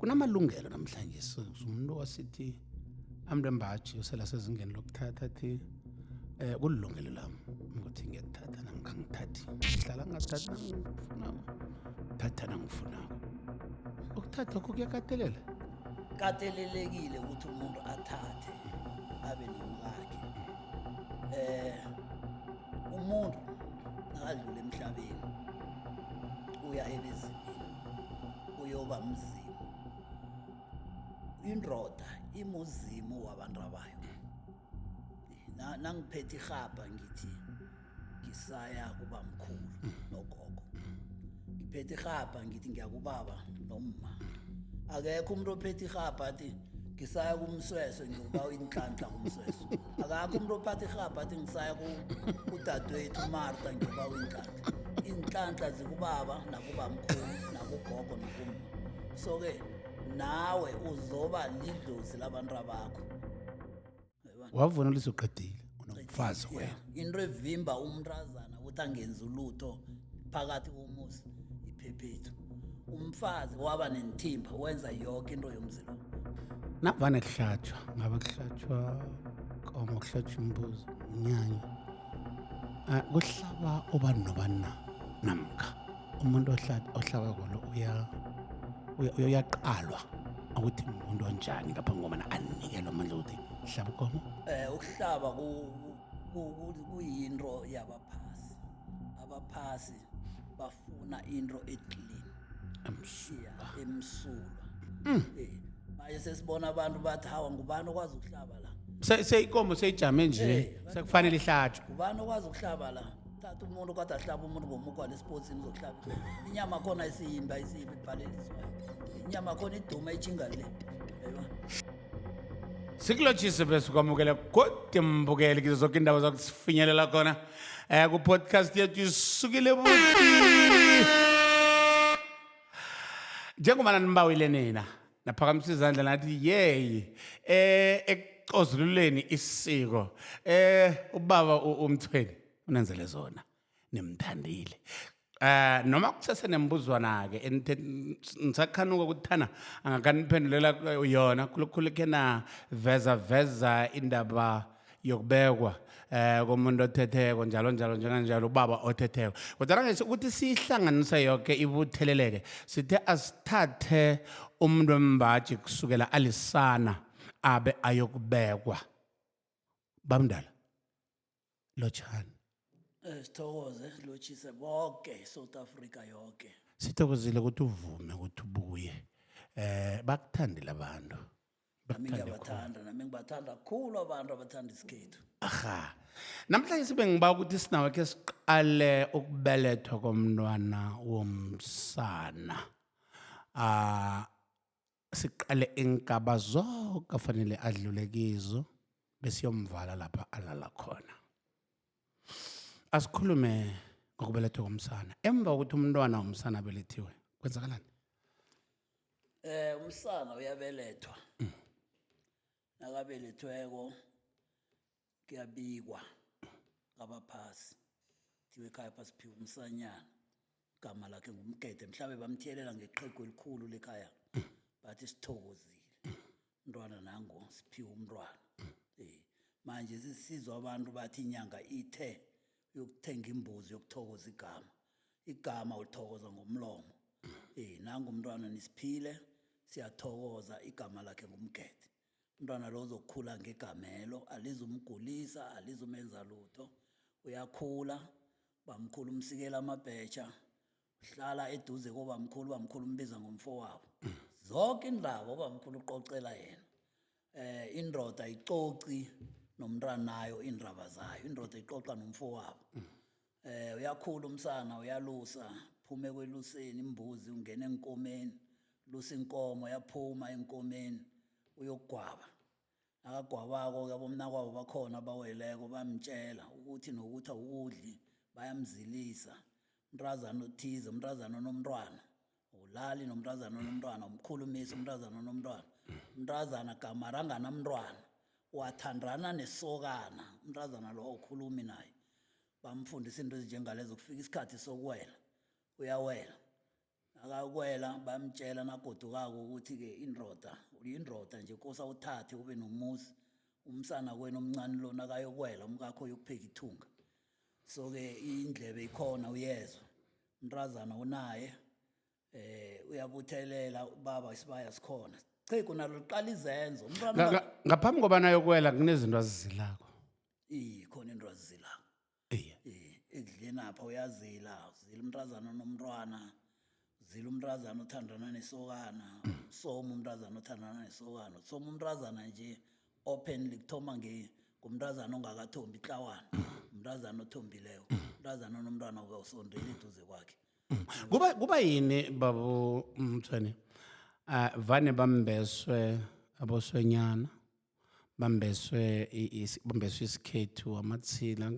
Kunamalungelo namhlanje, umuntu wasithi amntu embaji osela sezingeni lokuthatha athi kulilungelo lami ukuthi ngiyakuthatha namkha ngithathi, ngihlala ngingathathi nangifunako, thatha nangifunako. Ukuthatha lokho kuyakatelela? Katelelekile ukuthi umuntu athathe abe nomkakhe. Umuntu nakadlula emhlabeni uya ebezimini, uyoba mzimu. Indoda imuzimu wabantu abayo. Nangiphethe irhabha ngithi ngisaya kubamkhulu nogogo, ngiphethe irhabha ngithi ngiyakubaba nomma. Akekho umuntu ophethe irhabha athi ngisaya kumsweswe, ngiyokubawa inhlanhla kumsweswe. Akakho umuntu ophatha irhabha athi ngisaya kudadewethu uMartha, ngiyobawa inhlanhla. Inhlanhla zikubaba nakubamkhulu nakugogo nakumma. So-ke nawe uzoba lidlozi labantu abakho. Wavunulisa, uqedile, unomfazi wena. Into evimba umntazana ukuthi angenzi ulutho phakathi komuzi iphephethu. Umfazi waba nenthimba, wenza yonke into yomzi lo. Navane kuhlatshwa, ngabe kuhlatshwa komo, kuhlatshwa imbuzi, umnyanya, kuhlaba ubani nobani na, namkha umuntu ohlaba kolo uyaqalwa ukuthi umuntu onjani ngaphambi kobana anikelwe amandla ukuthi hlaba ukomo? Ukuhlaba kuyinto yabaphasi. Abaphasi bafuna into eclean. Emsulwa. Emsulwa. Manje sesibona abantu bathi, hawa, ngubani okwazi ukuhlaba la? Seyikomo seyijame nje, sekufanele ihlatshwe. Ngubani okwazi ukuhlaba la? Thatha umuntu kade ahlaba umuntu ngomukwa lesipotsini, uzokuhlaba inyama khona isiyimba, isiyimba ibhaleliswayo inyama khona iduma itshinga le, yayibona. Sikulotshise bese kwamukela kodwa mbukeli kizo zonke indawo zakusifinyelela khona ku-podcast yethu Isukile Buti. Njengoba nanibawile nina, naphakamisa izandla nathi yeyi ekucozululeni isiko, ubaba uMthweni unenzele zona, nimthandile. Noma kusese nembuzwana ke nisakhanuka ukuthi thana angakaniphendulela yona khulukhulu, ke na veza veza indaba yokubekwa komuntu othetheko, njalo njalo, njenganjalo ubaba othetheko. Kodwa ngisho ukuthi siyihlanganise yonke ibutheleleke, sithe asithathe umuntu wembaji kusukela alisana abe ayokubekwa. Bamdala, lotshani. Sithokoze, lotshise bonke South Africa yonke. Sithokozile ukuthi uvume ukuthi ubuye. Bakuthandile abantu. Nami ngiyabathanda, nami ngibathanda kakhulu abantu abathanda isikhethu. Aha, namhlanje sibe ngiba ukuthi sinawe ke siqale ukubelethwa komntwana womsana, ah, siqale inkaba zonke afanele adlule kizo besiyomvala lapha alala khona. Asikhulume ngokubelethwa komsana. Emva kokuthi umntwana womsana abelethiwe, kwenzakalani? Umsana uyabelethwa. Nakabelethweko kuyabikwa ngabaphasi, thiwe ekhaya pha siphiwe umsanyana, igama lakhe nguMgede. Mhlawumbe bamthiyelela ngeqhegu elikhulu lekhaya, bathi sithokozile, umntwana nango, siphiwe umntwana. Manje sisizwa abantu bathi inyanga ithe yokuthenga imbuzi yokuthokoza igama. Igama ulithokoza ngomlomo. Nangu umntwana nisiphile, siyathokoza, igama lakhe nguMgede. Umntwana lo uzokhula ngegamelo, alizumgulisa, alizumenza lutho. Uyakhula, bamkhulu umsikela amabhetsha, uhlala eduze kobamkhulu, bamkhulu umbiza ngomfowabo. Zonke indaba obamkhulu uqoqela yena. Indoda icoci nomntanayo indaba zayo, indoda ixoxa nomfowabo. Uyakhula umsana, uyalusa, phume kweluseni imbuzi, ungena enkomeni, lusa inkomo, yaphuma enkomeni, uyokugwaba. Akagwabako ke abomnakwabo bakhona abaweleko bamtshela ukuthi nokuthi awudli, bayamzilisa. Umntazana othize, umntazana onomntwana, ulali nomntazana onomntwana, umkhulumisa umntazana onomntwana. Umntazana gamara anganamntwana, wathandana nesokana, umntazana lo awukhulumi naye. Bamfundisa into ezinjengalezo. Kufika isikhathi sokuwela, uyawela. Akakwela bamtshela nagodukako ukuthi-ke indoda uyindoda nje kosa uthathe ube nomuzi umsana kwenu omncane lona akayokwela umkakho uyokupheka ithunga. So-ke indlebe ikhona uyezwa umntazana unaye uyabuthelela ubaba isibaya sikhona chegu nalo liqala izenzo umntwana. Ngaphambi kobana ayokwela kunezinto azizilako. Iye, khona into azizilako. Iye. Ekudleni apha uyazila, uzila umntazana onomntwana, uzila umntazana othandana nesokana, usoma umntazana othandana nesokana, usoma umntazana nje openly kuthoma ngomntazana ongakathombi itlawana, umntazana othombileko, umntazana onomntwana usondeli eduze kwakhe. Kuba yini babu Mthweni? Ah, vane bambeswe aboswenyana, bambeswe bambeswe isikhethu amathila,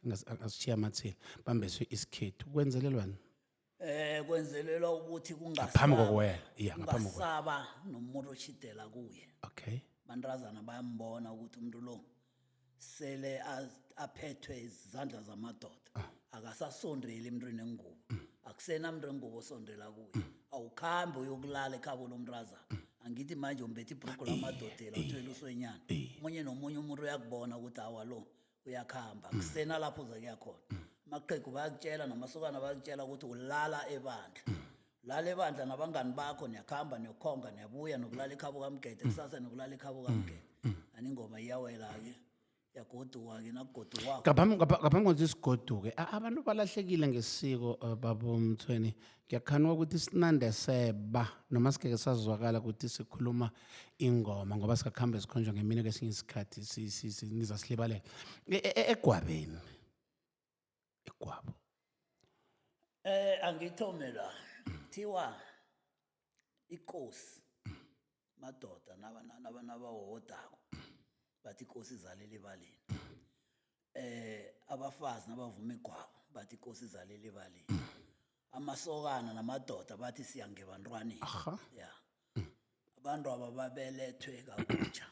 ngasishiya amathila, bambeswe isikhethu. Kwenzelelwani? Kwenzelelwa ukuthi Ngaphambi kokuwela. Iya, ngaphambi kokuwela. Kungasaba nomuntu ochidela kuye. Bantazana bayambona ukuthi umuntu lo sele aphethwe izandla zamadoda. Akasasondeli emntwini engubo. Akusena mntu engubo osondela kuye. Awukhambi uyokulala ekhabo lomntazana. Angithi manje umbethe ibhrugu lamadodela uthwele uswenyana. Omunye nomunye umuntu uyakubona ukuthi awa lo uyakhamba. Akusena lapho uza kuya khona. Amaqhegu bayakutshela namasokana bayakutshela ukuthi ulala ebandla. Lala ebandla nabangani bakho niyakhamba niyokhonga niyabuya nokulala ekhabo kaMgede kusasa nokulala ekhabo kaMgede. Ani ingoma iyawela-ke yagoduka-ke nakugodukwakho. Ngaphambi kokuthi sigoduke, abantu balahlekile ngesiko baba Mthweni. Ngiyakhanuka ukuthi sinande seba noma singeke sazwakala ukuthi sikhuluma ingoma ngoba singakuhamba sikhonjwa ngemini kwesinye isikhathi nizasilibalela. Egwabeni. Igwabo. Angithome la. Thiwa inkosi madoda nabawohodako bathi inkosi izalela ebaleni. Abafazi nabavuma igwabo bathi inkosi izalela ebaleni. Amasokana namadoda bathi siya ngebantwaneni. Ya. Abantu aba babelethwe kabutsha.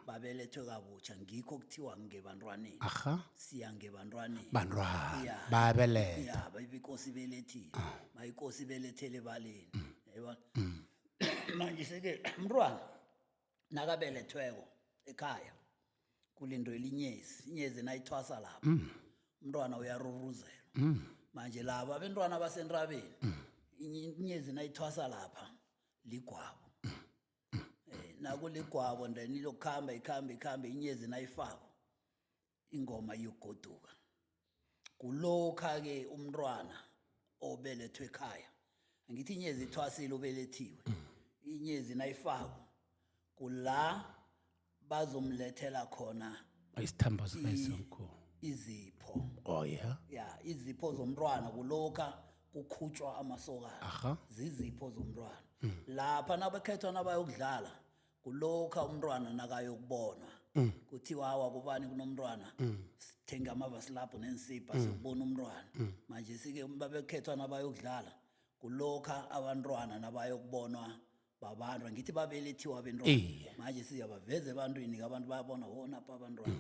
Babelethwe kabutsha ngikho kuthiwa ngebantwaneni. Siya ngebantwaneni. Bantwana. Bayabeletha. Ya, inkosi ibelethile. Mayinkosi ibelethele ebaleni. Yayibona? Manje seke umntwana nakabelethweko ekhaya kulindwe linyezi, inyezi nayithwasa lapha. Umntwana uyaruruzelwa. Manje laba abantwana basentabeni inyezi nayithwasa lapha ligwabo. Nakuligwabo then ilokuhamba ikhambe ikhambe inyezi nayifako ingoma iyogoduka. Kulokha ke umntwana obelethwe ekhaya. Angithi inyezi ithwasile ubelethiwe. Inyezi nayifako kula bazomlethela khona isithambo sikayisemkhulu. Izipho. Oh yeah. Ya, izipho zomntwana kulokha kukhutshwa amasokana. Zizipho zomntwana. Lapha nabekhethwa nabayokudlala kulokha umntwana nakayokubonwa. Kuthiwa awa kubani kunomntwana sithenga amavasilabhu nensipha siyokubona umntwana. Manje sike babekhethwa nabayokudlala kulokha abantwana nabayokubonwa babantu ngithi babelethiwa abentwana. Manje siyabaveza ebantwini abantu bayabona wona apha abantwana.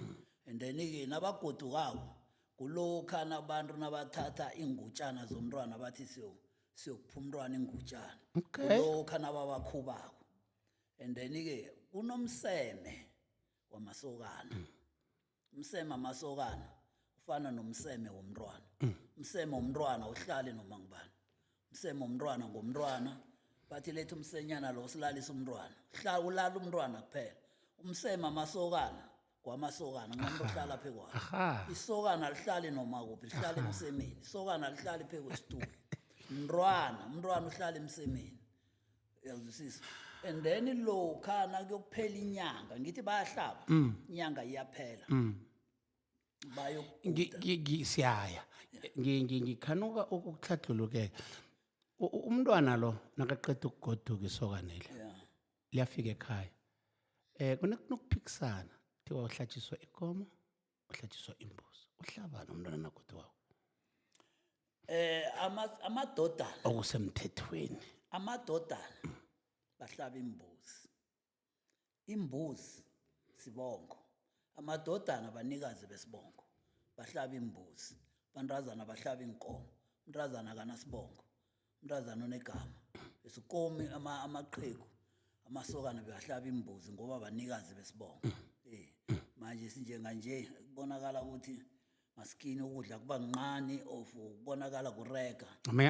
And then ke nabagodukako kulokha nabantu nabathatha ingutshana zomntwana bathi siyokuphuma umntwana ingutshana. Kulokha nababakhubako. And then ke kunomseme wamasokana. Umseme amasokana ufana nomseme womntwana. Umseme womntwana uhlale noma ngubani. Umseme womntwana ngomntwana bathi letha umsenyana lo silalisa umntwana. Hlala ulala umntwana kuphela. Umseme amasokana kwamasokana ngumuntu ohlala phe kwakhe. Isokana lihlale noma kuphi, lihlale emsemeni. Isokana lihlale phe kwesitulo. Mntwana, umntwana uhlala emsemeni. Uyazwisisa? And then lokha nakuyokuphela inyanga, ngithi bayahlaba, inyanga iyaphela. Bayokuguda. Siyaya. Ngikhanuka ukutlhadlulukeka. Umntwana lo nakaqeda ukugoduka isokaneli. Liyafika ekhaya. Kunokuphikisana. Kuthiwa uhlatshiswa ikomo, uhlatshiswa imbuzi. Uhlabana umntwana nagodukayo. Amadodana. Okusemthethweni. Amadodana bahlaba imbuzi. Imbuzi sibongo. Amadodana banikazi besibongo. Bahlaba imbuzi. Bantazana bahlaba inkomo. Umntazana akanasibongo. Umntazana onegama. Besikomi amaqhegu amasokana bewahlaba imbuzi ngoba banikazi besibongo. Manje sinjenganje kubonakala ukuthi maskini ukudla kuba kuncane of kubonakala kurega.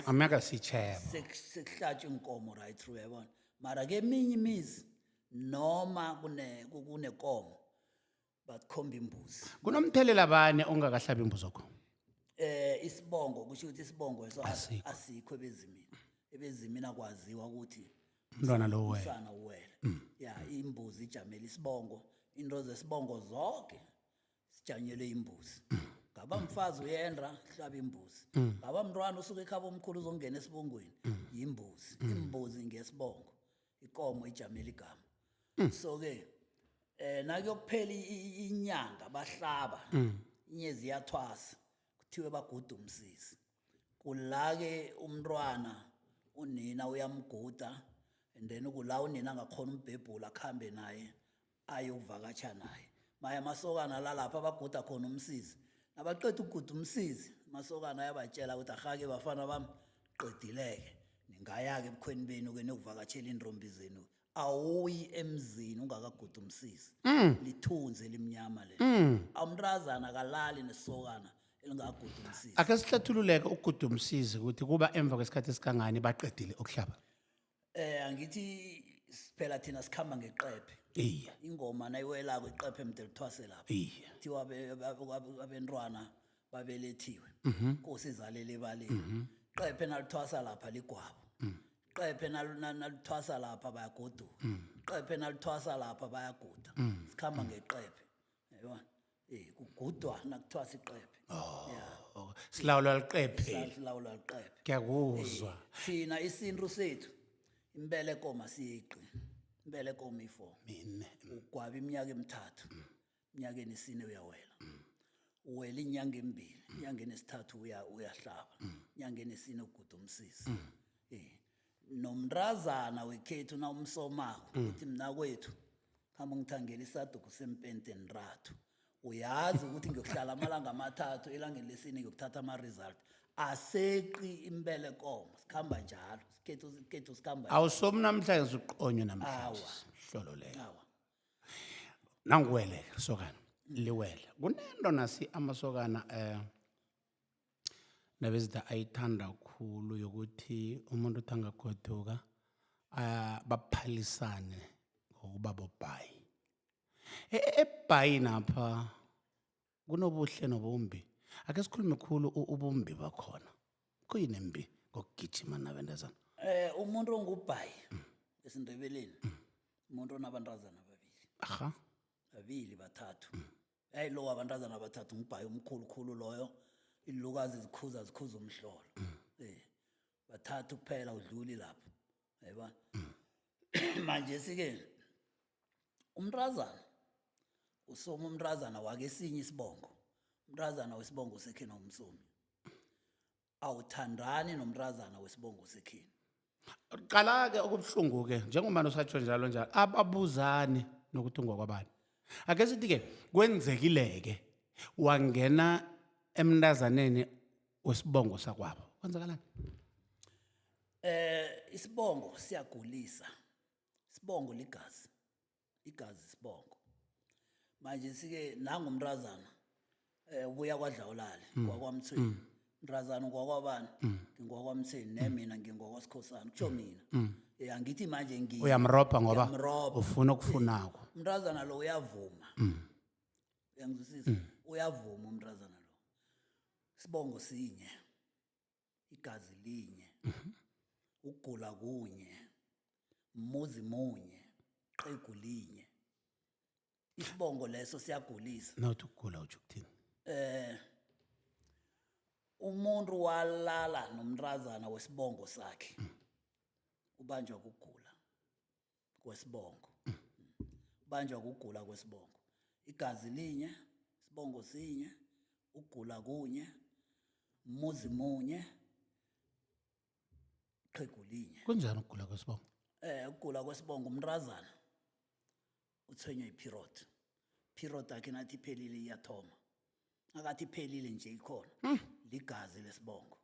Ameka sitshebo. Sekuhlatshwa inkomo right through, yabona. Mara keminye imizi noma kunekomo bakhomba imbuzi. Kunomthelela bani ongakahlabi imbuzi okho? Isibongo kusho ukuthi isibongo eso Asikho. Asikho ebezimini. Ebezimini akwaziwa ukuthi Umntwana lo wena. Umsana uwele. Ya, imbuzi ijamela isibongo, into zesibongo zonke sijanyelwe imbuzi. Ngaba mfazi uyendra hlaba imbuzi. Ngaba mntwana usuke ekhaba omkhulu uzongena esibongweni yimbuzi. Imbuzi ngesibongo. Ikomo ijamela igama. So ke nakuyokuphela inyanga bahlaba. Inyezi iyathwasa. Kuthiwe baguda umsisi. Kula ke umntwana unina uyamguda and then kula unina angakhona umbhebhula akhambe naye ayokuvakatsha naye. Maye amasokana lalapha abaguda khona umsizi. Nabaqeda ukuguda umsizi, amasokana ayabatshela ukuthi ahake bafana bami qedileke. Ningaya ke ebukhweni benu ke niyokuvakatshela intombi zenu. Awuyi emzini ungakaguda umsizi. Lithunzi elimnyama lelo. Awumntazana akalali nesokana elingaguda umsizi. Ake sihlathululeke ukuguda umsizi ukuthi kuba emva kwesikhathi esikangani baqedile ukuhlaba. Angithi phela thina sikhamba ngeqephe. Ingoma nayiwelako iqephe mde lithwase lapha. Kuthiwa abentwana babelethiwe. Inkosi izalele ebaleni. Qephe nalithwasa lapha ligwabo. Qephe nalithwasa lapha bayagoduka. Qephe nalithwasa lapha bayaguda. Sikhamba ngeqephe. Yabona? Kugudwa nakuthwasa iqephe. Yeah. Oh, silawulwa liqephe. Silawulwa liqephe. Ngiyakuzwa. Thina isintu sethu imbeleko masiyiqi. Imbeleko mi4. Mine. Ugwaba iminyaka emithathu. Eminyakeni esine uyawela. Uwela inyanga embili, inyangeni esithathu uyahlaba. Inyangeni esine uguda umsisi. Nomntazana wekhethu na umsomako uthi mina kwethu khamba ngithangela isaduku sempente nrathu. Uyazi ukuthi ngiyokuhlala amalanga amathathu elangeni lesine ngiyokuthatha ama-result. Aseqi imbeleko, sikhamba njalo. Sikhethu sikhamba njalo. Awusomi namhlanje uqonywe namhlanje. Awa. Hlolo leyo. Awa. Nanguwele sokana liwele. Kunento nasi amasokana nabezida ayithanda kakhulu yokuthi umuntu uthi angagoduka baphalisane ngokuba bobhayi. Ebhayi napha kunobuhle nobumbi. Ake sikhulume khulu ubumbi bakhona. Kuyini embi ngokugijima nabentazana? Umuntu ongubhayi esiNdebeleni umuntu onabantazana ababili. Aha. Babili bathathu. Hey lo wabantazana abathathu ngubhayi omkhulu khulu loyo. Ilukazi zikhuza zikhuza umhlolo. Bathathu kuphela udluli lapho. Yayibona? Manje sike umntazana usoma umntazana wakesinye isibongo. Umntazana wesibongo sekheni umsomi. Awuthandani nomntazana wesibongo sekheni. Qala ke okubuhlungu ke njengoba usatsho njalo njalo ababuzani nokuthi ungokwabani. Ake sithi ke kwenzekile ke wangena emntazaneni wesibongo sakwabo. Kwenzakalani? Isibongo siyagulisa. Isibongo ligazi. Igazi isibongo. Manje sike nangumntazana ubuya kwaDlawulale kwakwamthweni. Mntazana ngwakwabani? Ngingwakwamthweni nemina ngingwakwasikhosana. Kusho mina. Angithi manje ngi Uyamrobha ngoba Ngiyamrobha. ufuna okufunako. Umntazana lo uyavuma. Uyangizwisisa? Uyavuma umntazana lo. Sibongo sinye. Igazi linye. Ukugula kunye. Muzi munye. Qegu linye. Isibongo leso siyagulisa. Nawuthi ukugula utsho ukuthini? Umuntu walala nomntazana wesibongo sakhe. Ubanjwa kugula kwesibongo. Ubanjwa kugula kwesibongo. Igazi linye, isibongo sinye, ukugula kunye, muzi munye, qhegu linye. Kunjani ukugula kwesibongo? Ukugula kwesibongo umntazana uthwenywa yi-period. Period akhe nathi iphelile iyathoma. Akathi iphelile nje ikhona. Ligazi lesibongo.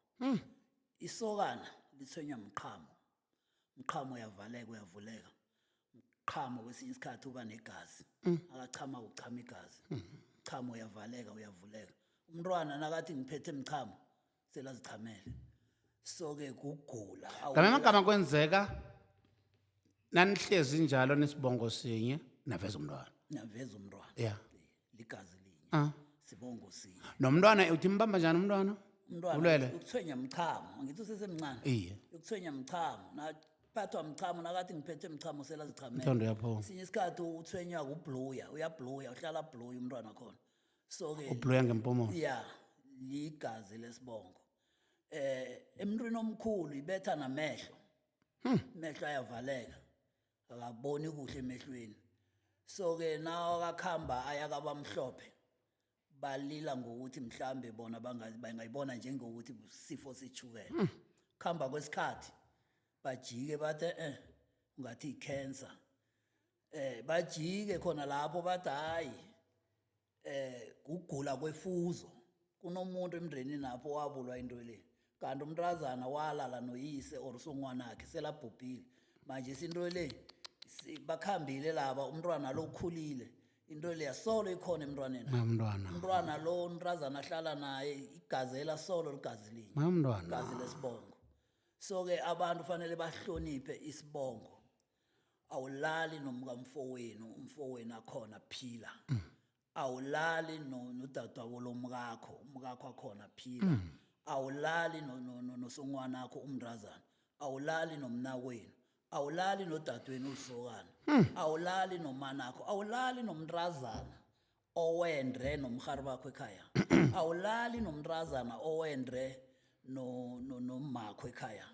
Isokana lithwenywa mqhamo. Umqhamo uyavaleka, uyavuleka. Mqhamo kwesinye isikhathi uba negazi. Akachama uchama igazi. Mchamo uyavaleka, uyavuleka. Umntwana nakathi ngiphethe mchamo, selazichamele. So-ke kugula. Ngamanye amagama kwenzeka nanihlezi njalo nesibongo sinye naveza umntwana. Naveza umntwana. Yeah. Ligazi linye. Ah. Sibongo sinye. Nomntwana uthi mbamba njani umntwana? Umntwana Ulwele? ukuthwenya mchamo, angithi usesemncane. Iye. Ukuthwenya mchamo, naphathwa mchamo nakathi ngiphethe mchamo selazichamele. Intondo yaphuma. Sinye isikhathi uthwenywa kubluya, uyabluya, uhlala bluya umntwana khona. So-ke Ubluya ngempumulo. Ya, ligazi lesibongo. Emntwini omkhulu ibetha namehlo. Amehlo ayavaleka. Akaboni kuhle emehlweni. So ke nawo akakhamba ayakabamhlophe. Balila ngokuthi mhlambe bona bangayibona njengokuthi sifo sechukela. Khamba kwesikhathi bajike bathi ungathi i-cancer. Bajike khona lapho bathi hayi kugula kwefuzo. Kunomuntu emndenini lapho wabulwa into le. Kanti umntazana walala noyise or usongwanakhe selabhubhile. Manje isinto le bakhambile laba, umntwana lo ukhulile. Into le yasolo ikhona emntwaneni. Mamntwana. Umntwana lo umntazana ahlala naye igazela solo ligazi linye. Mamntwana. Igazi lesibongo. So ke abantu fanele bahloniphe isibongo. Awulali nomkamfowenu, umfowenu akhona phila. Awulali nodadewabo lomkakho, umkakho akhona phila. Awulali nosongwana wakho umntazana. Awulali nomnakwenu. Awulali nodadewenu ulisokana. Awulali nomanakho, awulali nomntazana owendre nomrhari bakho ekhaya. Awulali nomntazana owendre nomakho ekhaya.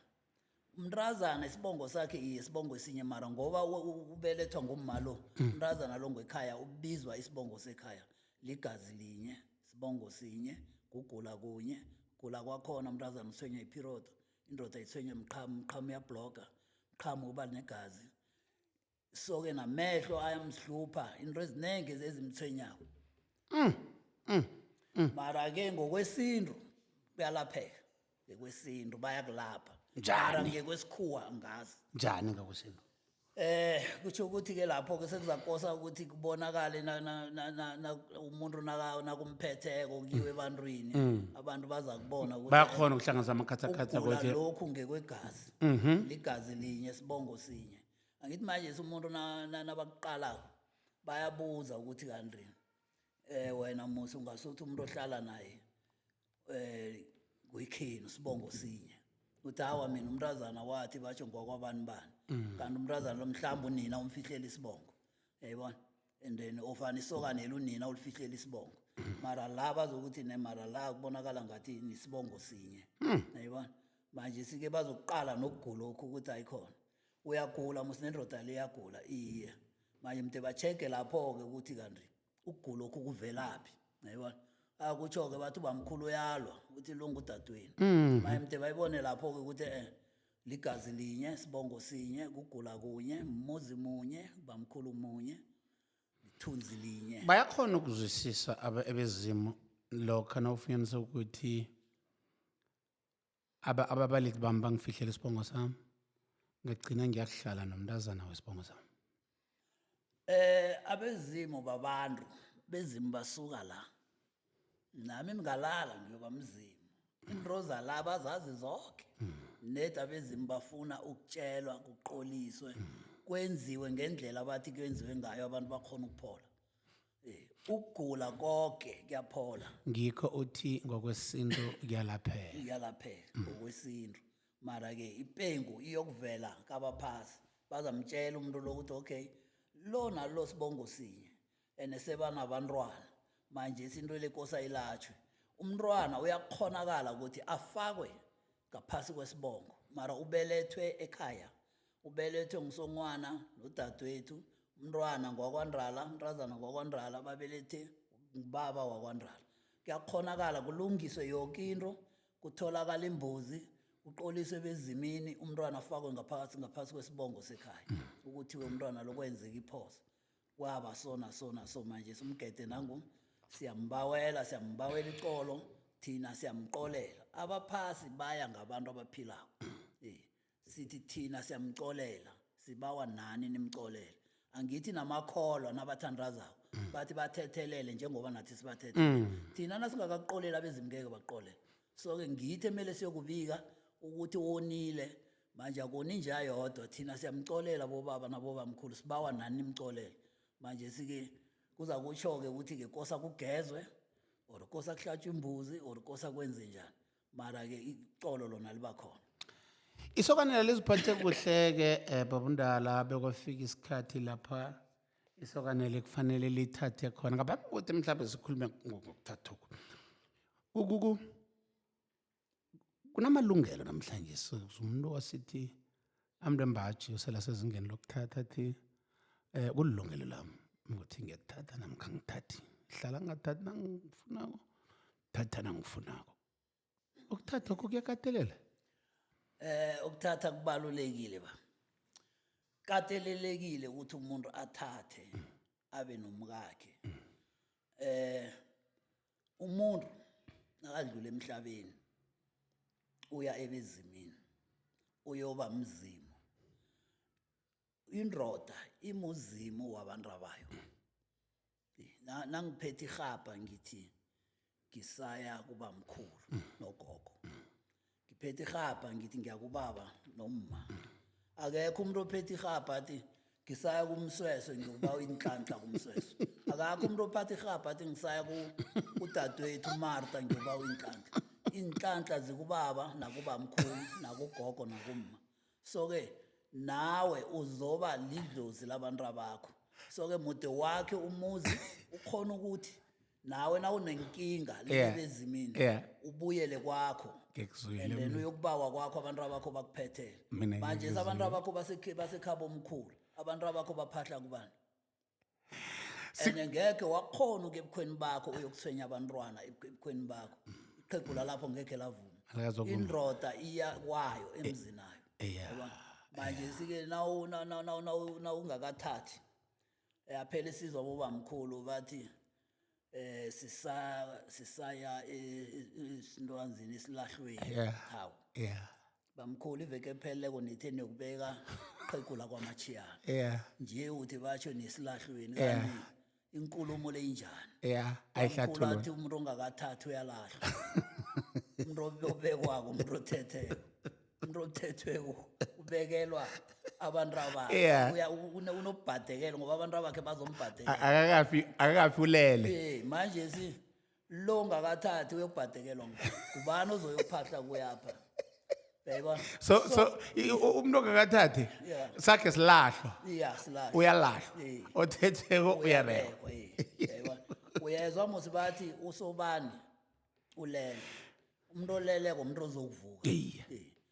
Umntazana isibongo sakhe iye isibongo esinye, mara ngoba ubelethwa ngumma lo, umntazana lo ngekhaya ubizwa isibongo sekhaya. Ligazi linye, sibongo sinye, kugula kunye, gula kwakhona umntazana uthwenywa i-period, indoda ithwenywa mqhamo, mqhamo uyabloga, mqhamo uba negazi. So ke namehlo ayamhlupha, into eziningi ezimthwenyako. Mara ke ngokwesintu kuyalapheka. Ngokwesintu bayakulapha. Njani? Mara ngekwesikhuwa angazi. Njani ngokwesintu? Kutsho ukuthi ke lapho ke sekuzakosa ukuthi kubonakale na, na, na, na, na umuntu nakumphetheko kuyiwe ebantwini. Abantu baza kubona ukuthi Bayakhona ukuhlanganisa amakhathakhatha ukugula ukuthi lokhu ngekwegazi. Ligazi linye, sibongo sinye. Angithi manje umuntu nabakuqalako bayabuza ukuthi kanti wena musi ungasuthi umuntu ohlala naye kuyikhini sibongo sinye. Uthi hawa mina umntazana wathi batsho ngokwabani bani. Kanti umntazana lo mhlawumbe unina umfihlela isibongo. Uyayibona? And then ofana isokane lunina ulifihlela isibongo. Mara la bazokuthi ne mara la kubonakala ngathi nisibongo sinye. Uyayibona? Manje sike bazokuqala nokugula lokhu ukuthi ayikhona. Uyagula musi nendoda le iyagula iye. Manje mde ba-check lapho ke ukuthi kanti ukugula lokhu kuvelaphi. Uyayibona? Akutsho ke bathi ubamkhulu uyalwa uthi lo ngudadewenu. Manje mde bayibone lapho ke ukuthi ligazi linye, sibongo sinye, kugula kunye, muzi munye, bamkhulu munye, ithunzi linye. Bayakhona ukuzwisisa abezimu lokho nawufunyanisa ukuthi ababalithi bami bangifihlela isibongo sami, ngagcina ngiyakuhlala nomntazana wesibongo sami. Abezimu babantu, bezimu basuka la. Nami ngingalala ngiyoba mzimu. Inroza la bazazi zonke. Nedi abezimu bafuna ukutshelwa, kuqoliswe, kwenziwe ngendlela abathi kwenziwe ngayo abantu bakhona ukuphola. Ukugula konke kuyaphola. Ngikho uthi ngokwesintu kuyalapheka. Kuyalapheka ngokwesintu. Mara ke ipengu iyokuvela kabaphasi. Bazamtshela umuntu lo ukuthi okay, lo nalo sibongo sinye. Ene sebanabantwana. Manje isinto le kosa ilatshwe. Umntwana uyakhonakala ukuthi afakwe ngaphasi kwesibongo. Mara ubelethwe ekhaya. Ubelethwe ngusongwana nodadewethu. Umntwana ngwakwaNdala, umntazana ngwakwaNdala, babelethe ngubaba wakwaNdala. Kuyakhonakala kulungiswe yonke into, kutholakala imbuzi, kuqoliswe bezimini, umntwana afakwe ngaphasi kwesibongo sekhaya. Ukuthi umntwana lo kwenzeka iphoso. Kwaba sona sona so manje simgede nangu siyambawela, siyambawela icolo, thina siyamqolela. Abaphasi baya ngabantu abaphilako. Sithi thina siyamcolela, sibawa nani nimcolele. Angithi namakholwa nabathandazako bathi bathethelele njengoba nathi sibathethelele. Thina nasingakakuqoleli abezimu ngeke baqolele. So-ke ngithi emele siyokubika ukuthi wonile, manje akoni nje ayodwa, thina siyamcolela bobaba nabobamkhulu, sibawa nani nimcolele. Manje sike kuza kutsho-ke ukuthi-ke kosa kugezwe or kosa kuhlatshwe imbuzi or kosa kwenze njani, mara-ke icolo lona liba khona. Isokanela liziphathe kuhle-ke babundala, bekwafika isikhathi lapha isokanele kufanele lithathe khona. Ngaphambi kokuthi mhlawumbe sikhulume ngokuthathokhu, kunamalungelo namhlanje. Umuntu wasithi amntu embaji osela sezingeni lokuthatha athi kulilungelo lami ukuthi ngiyakuthatha namkha ngithathi, hlala ngingathathi nangifunako, thatha nangifunako. Ukuthatha lokho kuyakatelela? Ukuthatha kubalulekile, ba katelelekile ukuthi umuntu athathe abe nomkakhe. Umuntu nakadlula emhlabeni uya ebezimini, uyoba mzimu. Indoda imuzimu wabantu abayo. Nangiphethe irhabha ngithi ngisaya kubamkhulu nogogo, ngiphethe irhabha ngithi ngiyakubaba nomma. Akekho umuntu ophethe irhabha athi ngisaya kumsweswe ngikuba inhlanhla kumsweswe. Akakho umuntu ophatha irhabha athi ngisaya kudadewethu uMartha ngikuba inhlanhla. Inhlanhla zikubaba nakubamkhulu nakugogo nakumma. So-ke nawe uzoba lidlozi labantu abakho. So-ke mude wakhe umuzi ukhona ukuthi nawe nawunenkinga lebezimini ubuyele kwakho. Ngikuzwile. And then uyokubawa kwakho, abantu abakho bakuphethele. Mina Manje ngikuzwile. abantu abakho basekhabo omkhulu, abantu abakho baphahla kubani? And ngeke wakhona ukuya ebukhweni bakho uyokuthwenya abantwana ebukhweni bakho. Iqhegu lalapho ngeke lavuma. Akazokuvuma. Indoda iya kwayo emzinayo. Yabona? Manje sike nawu ungakathathi, yaphela isizwa bobamkhulu bathi sisaya esintwanzini esilahlweni. Hawu, bamkhulu, iveke epheleleko nithe niyokubeka qhegula kwamachiyana. Nje uthi basho nesilahlweni, kanti inkulumo leyinjani? Yeah, ayihlathulula. Athi umuntu ongakathathi uyalahlwa, umuntu obekwako, umuntu othetheko, umuntu othethweko ubekelwa abantu abakhe. Unobhadekelo ngoba abantu abakhe bazombhadekela. Akakafi ulele. Manje si lo ngakathathi uyokubhadekelwa ngubani ozoyophahla kuyapha, uyayibona? So umuntu ongakathathi sakhe silahlwa. Iya, silahlwa. Uyalahlwa. Othetheko uyabekwa. Uyabekwa, uyayibona, uyezwa musi bathi usobani ulele, umuntu oleleko umuntu ozokuvuka.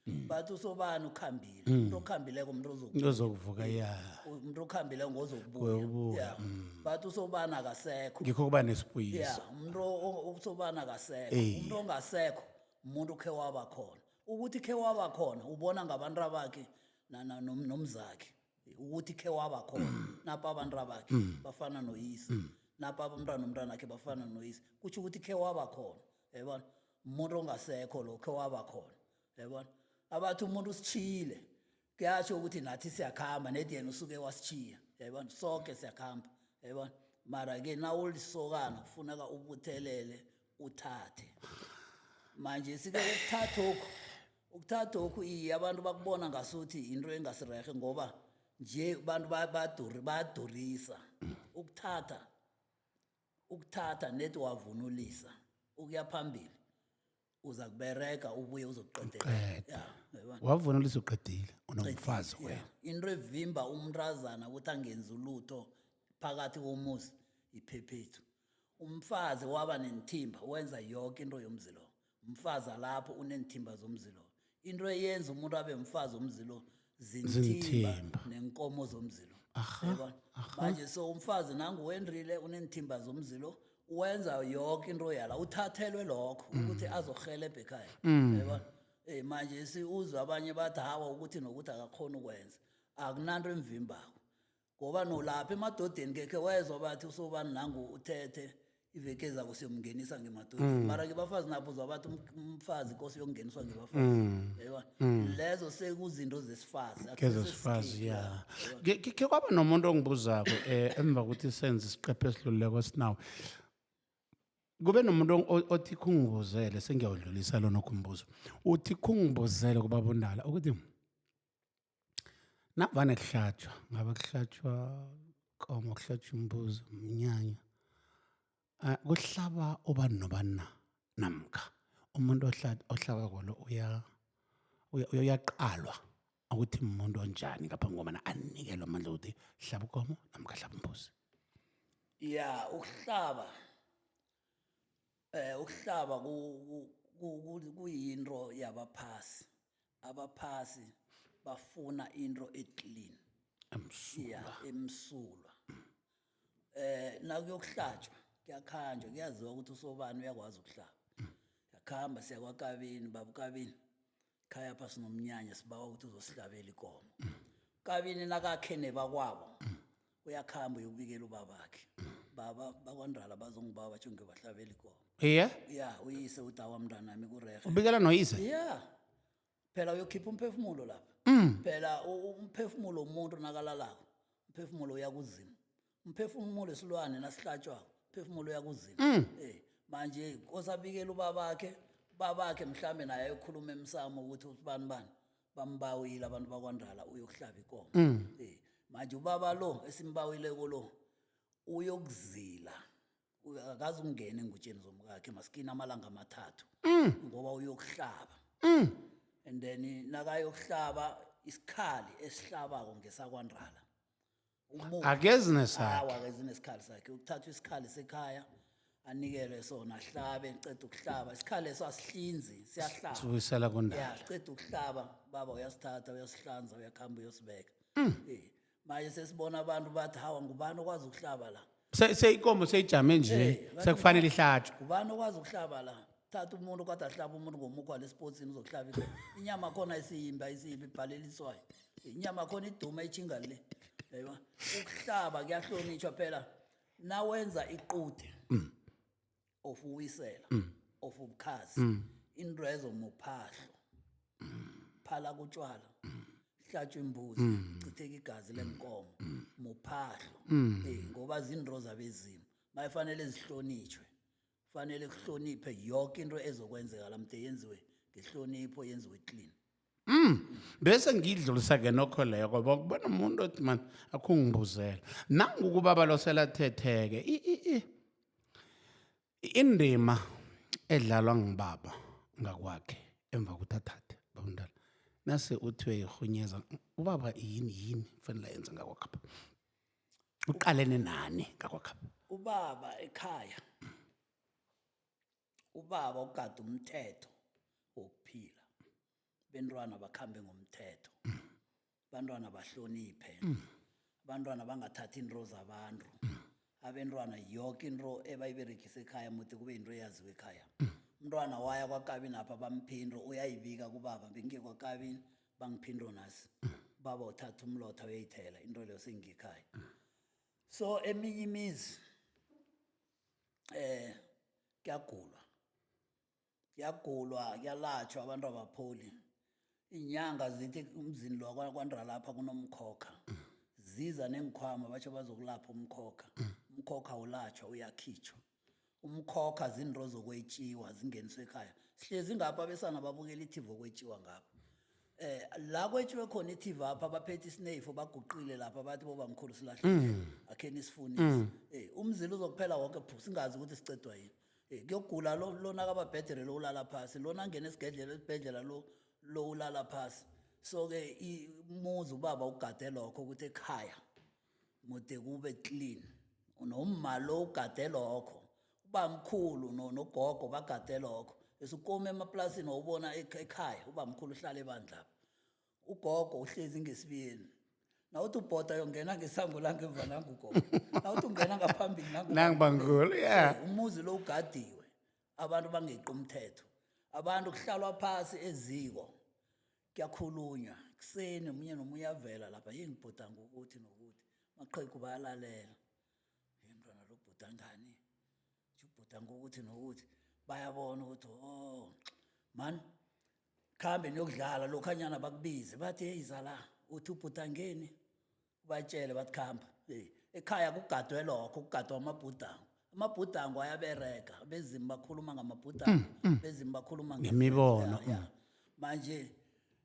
Bathi usobani ukhambile, umuntu okhambileko umuntu ozokuvuka. Umuntu ozokuvuka, ya. Umuntu okhambileko ngozokubuya. Uyokubuya. Yeah. Bathi usobani akasekho. Ngikho kuba nesibuyiso. Yeah, umuntu usobani akasekho. Umuntu ongasekho umuntu khe waba khona. Ukuthi khe waba khona ubona ngabantu abakhe nomzakhe ukuthi khe waba khona. Napa abantu abakhe bafana noyise, napa abantwana nomntwana akhe bafana noyise, kutsho ukuthi khe waba khona, yayibona? Umuntu ongasekho lo khe waba khona, yayibona? Abathi umuntu usitshiyile, kuyatsho ukuthi nathi siyakhamba, nedi yena usuke wasitshiya, yayibona? Sonke siyakhamba, yayibona? Mara-ke nawulisokana kufuneka ubuthelele uthathe. Manje sike ukuthatha okhu, iye, abantu bakubona ngasuthi into engasirehe ngoba nje abantu bayadurisa ukuthatha. Ukuthatha net wavunulisa ukuya phambili, uza kubereka ubuye uzokuqedela. Uqede. Ya, uyabona? Wavunulisa uqedile, unomfazi wena. Into evimba umntazana ukuthi angenzi ulutho phakathi komuzi iphephethu. Umfazi waba nenthimba wenza yonke into yomzi lo. Umfazi alapho unenthimba zomzi lo. Into eyenza umuntu abe mfazi womzi lo zinthimba Zinthimba. nenkomo zomzi lo. Uyabona? Manje so umfazi nangu wendrile, unenthimba zomzi lo, wenza yonke into yala, uthathelwe lokho ukuthi azohelebha ekhaya, uyabona? Manje siuzwa abanye bathi hawa ukuthi nokuthi akakhona ukwenza, akunanto emvimbako ngoba nolapha emadodeni kekhe wezwa bathi usobani nangu uthethe. Iveke ezako siyomngenisa ngemadodeni. Mara ke bafazi nabo uzabathi umfazi kosi uyokungeniswa ngebafazi, yayibona? Lezo sekuzinto zesifazi. Kezesifazi, ya. Ke kwaba nomuntu ongibuzako emva kokuthi senze isiqephu esidlulileko sinawo, kube nomuntu othi khungibuzele, sengiyawudlulisa lona umbuzo, uthi khungibuzele kubabundala ukuthi navane kuhlatshwa, ngabe kuhlatshwa komo, kuhlatshwa imbuzi, umnyanya, kuhlaba ubani nobani na, namkha umuntu ohlabako lo uyaqalwa ukuthi umuntu onjani ngaphambi kobana anikelwe amandla ukuthi hlaba ukomo namkha hlaba imbuzi? Ya, ukuhlaba ukuhlaba kuyinto yabaphasi. Abaphasi bafuna into eclean. Emsulwa. Ya, emsulwa. Nakuyokuhlatshwa kuyakhanjwa, kuyaziwa ukuthi usobani uyakwazi ukuhlaba. Yakhamba siya kwakabini, babukabini, khaya pha sinomnyanya, sibawa ukuthi uzosihlabela ikomo. Kabini nakakhe nebakwabo, uyakhamba uyokubikela ubabakhe, baba bakwandala bazongibaba batsho ngiyobahlabela ikomo. Ya, uyise uthi, awa mntanami, kurehe. Ubikela noyise? Ya, phela uyokhipha umphefumulo lapha. Phela umphefumulo womuntu nakalalako, umphefumulo uyakuzima. Umphefumulo esilwane nasihlatshwako, umphefumulo uyakuzima. Manje kosabikela ubabakhe, ubabakhe mhlambe naye ayokhuluma emsamo ukuthi ubani bani bambawile abantu bakwandala, uyokuhlaba ikomo. Manje ubaba lo esimbawileko lo uyokuzila, akazi ukungena engutsheni zomkakhe maskini amalanga 3 ngoba uyokuhlaba. And then nakayokuhlaba, isikhali esihlabako ngesakwandala. Akezi nesakhe? Awa, akezi nesikhali sakhe. Ukuthathwa isikhali sekhaya, anikelwe sona, ahlabe. Ceda ukuhlaba, isikhali leso asihlinzi, siyahlaba. Sibuyisela kundala. Ya, ceda ukuhlaba, baba uyasithatha, uyasihlanza, uyakhamba uyosibeka. Manje sesibona abantu bathi, hawa, ngubani okwazi ukuhlaba la? Seyikomo seyijame nje. Bathi Sekufanele ihlatshwe. Ngubani okwazi ukuhlaba la? Thatha umuntu kade ahlaba umuntu ngomukhwa lesipotsini, uzokuhlaba ikomo. Inyama khona isiyimbi, ayisiyimbi, ibhaleliswayo inyama khona, iduma itshinga le, yayibona? Ukuhlaba kuyahlonitshwa phela. Nawenza iqude of uwisela of ubukhazi, into ezo muphahlo, phala kutshwala, hlatshwa imbuzi, chitheka igazi lenkomo, muphahlo. Ngoba zinto zabezimu, mayifanele zihlonitshwe, fanele kuhloniphe yonke into ezokwenzeka la, mde yenziwe ngehlonipho, yenziwe clean. Bese ngidlulisa ke nokho leyo, ngoba kubona umuntu othi, man, akhungibuzela nangu kubaba losela thetheke indima edlalwa ngibaba ngakwakhe emva kokuthi athathe babundala, nase uthi uyayirhunyeza ubaba, yini yini kufanele ayenze ngakwakhe apha? Uqalene nani ngakwakhe apha? Ubaba ekhaya, ubaba ugada umthetho wokuphila, bentwana bakhambe ngomthetho, bantwana bahloniphe, abantwana bangathathi into zabantu, abentwana yoke into ebayiberegisa ekhaya mude kube yinto eyaziwa ekhaya. Umntwana waya kwakabini apha, bamphe into, uyayibika kubaba, bengiye kwakabini, bangiphe into nasi. Ubaba uthatha umlotha, uyayithela into leyo, sengikhaya. So eminye imizi kuyagulwa, kuyagulwa, kuyalatshwa, abantu abapholi. Inyanga zithi umzini lo kwandra lapha kunomkhokha, ziza nengikhwama, batsho bazokulapha umkhokha. Umkhokha ulatshwa, uyakhitshwa umkhokha. Zinto zokwetshiwa zingeniswe ekhaya. Sihlezi ngapha, abesana babukela i-TV, okwetshiwa ngapha. La kwetshiwe khona i-TV apha, baphethe isineyifu, baguqile lapha, bathi bobamkhulu silahlekile, akhe nisifunise. Umzila uzokuphela wonke phu, singazi ukuthi sicedwa yini. Kuyogula lo, lona kababhedere, lo ulala phasi, lona angena esigedlela, esibhedlela, lo lo ulala phasi. So ke umuzi, ubaba ugade lokho ukuthi ekhaya mude kube clean, nomma lo ugade lokho, ubamkhulu nogogo bagade lokho. Esukoma emaplasini wawubona ekhaya, ubamkhulu uhlala ebandla lapha, ugogo uhlezi ngesibiyeni. Nawuthi ubhoda yongena ngesango langemva, nangu ugogo, nawuthi ungena ngaphambili, nangu. Nangibangulu, yeah. Umuzi lo ugadiwe, abantu bangeqi umthetho, abantu kuhlalwa phasi eziko, kuyakhulunywa kuseni, omunye nomunye uyavela lapha, yi ngibhoda ngokuthi nokuthi, maqhegu bayalalela. Ye mntwana lo bhoda ngani? Ngibhudanga ukuthi nokuthi bayabona ukuthi oh man khambe niyokudlala lokhanyana bakubize bathi hey zala uthi ubhudangeni ubatshele bathi khamba. Hey ekhaya kugadwe lokho kugadwa amabhudango. Amabhudango ayabereka bezimu bakhuluma ngamabhudango bezimu bakhuluma Ngemibono, Ya, ya. Manje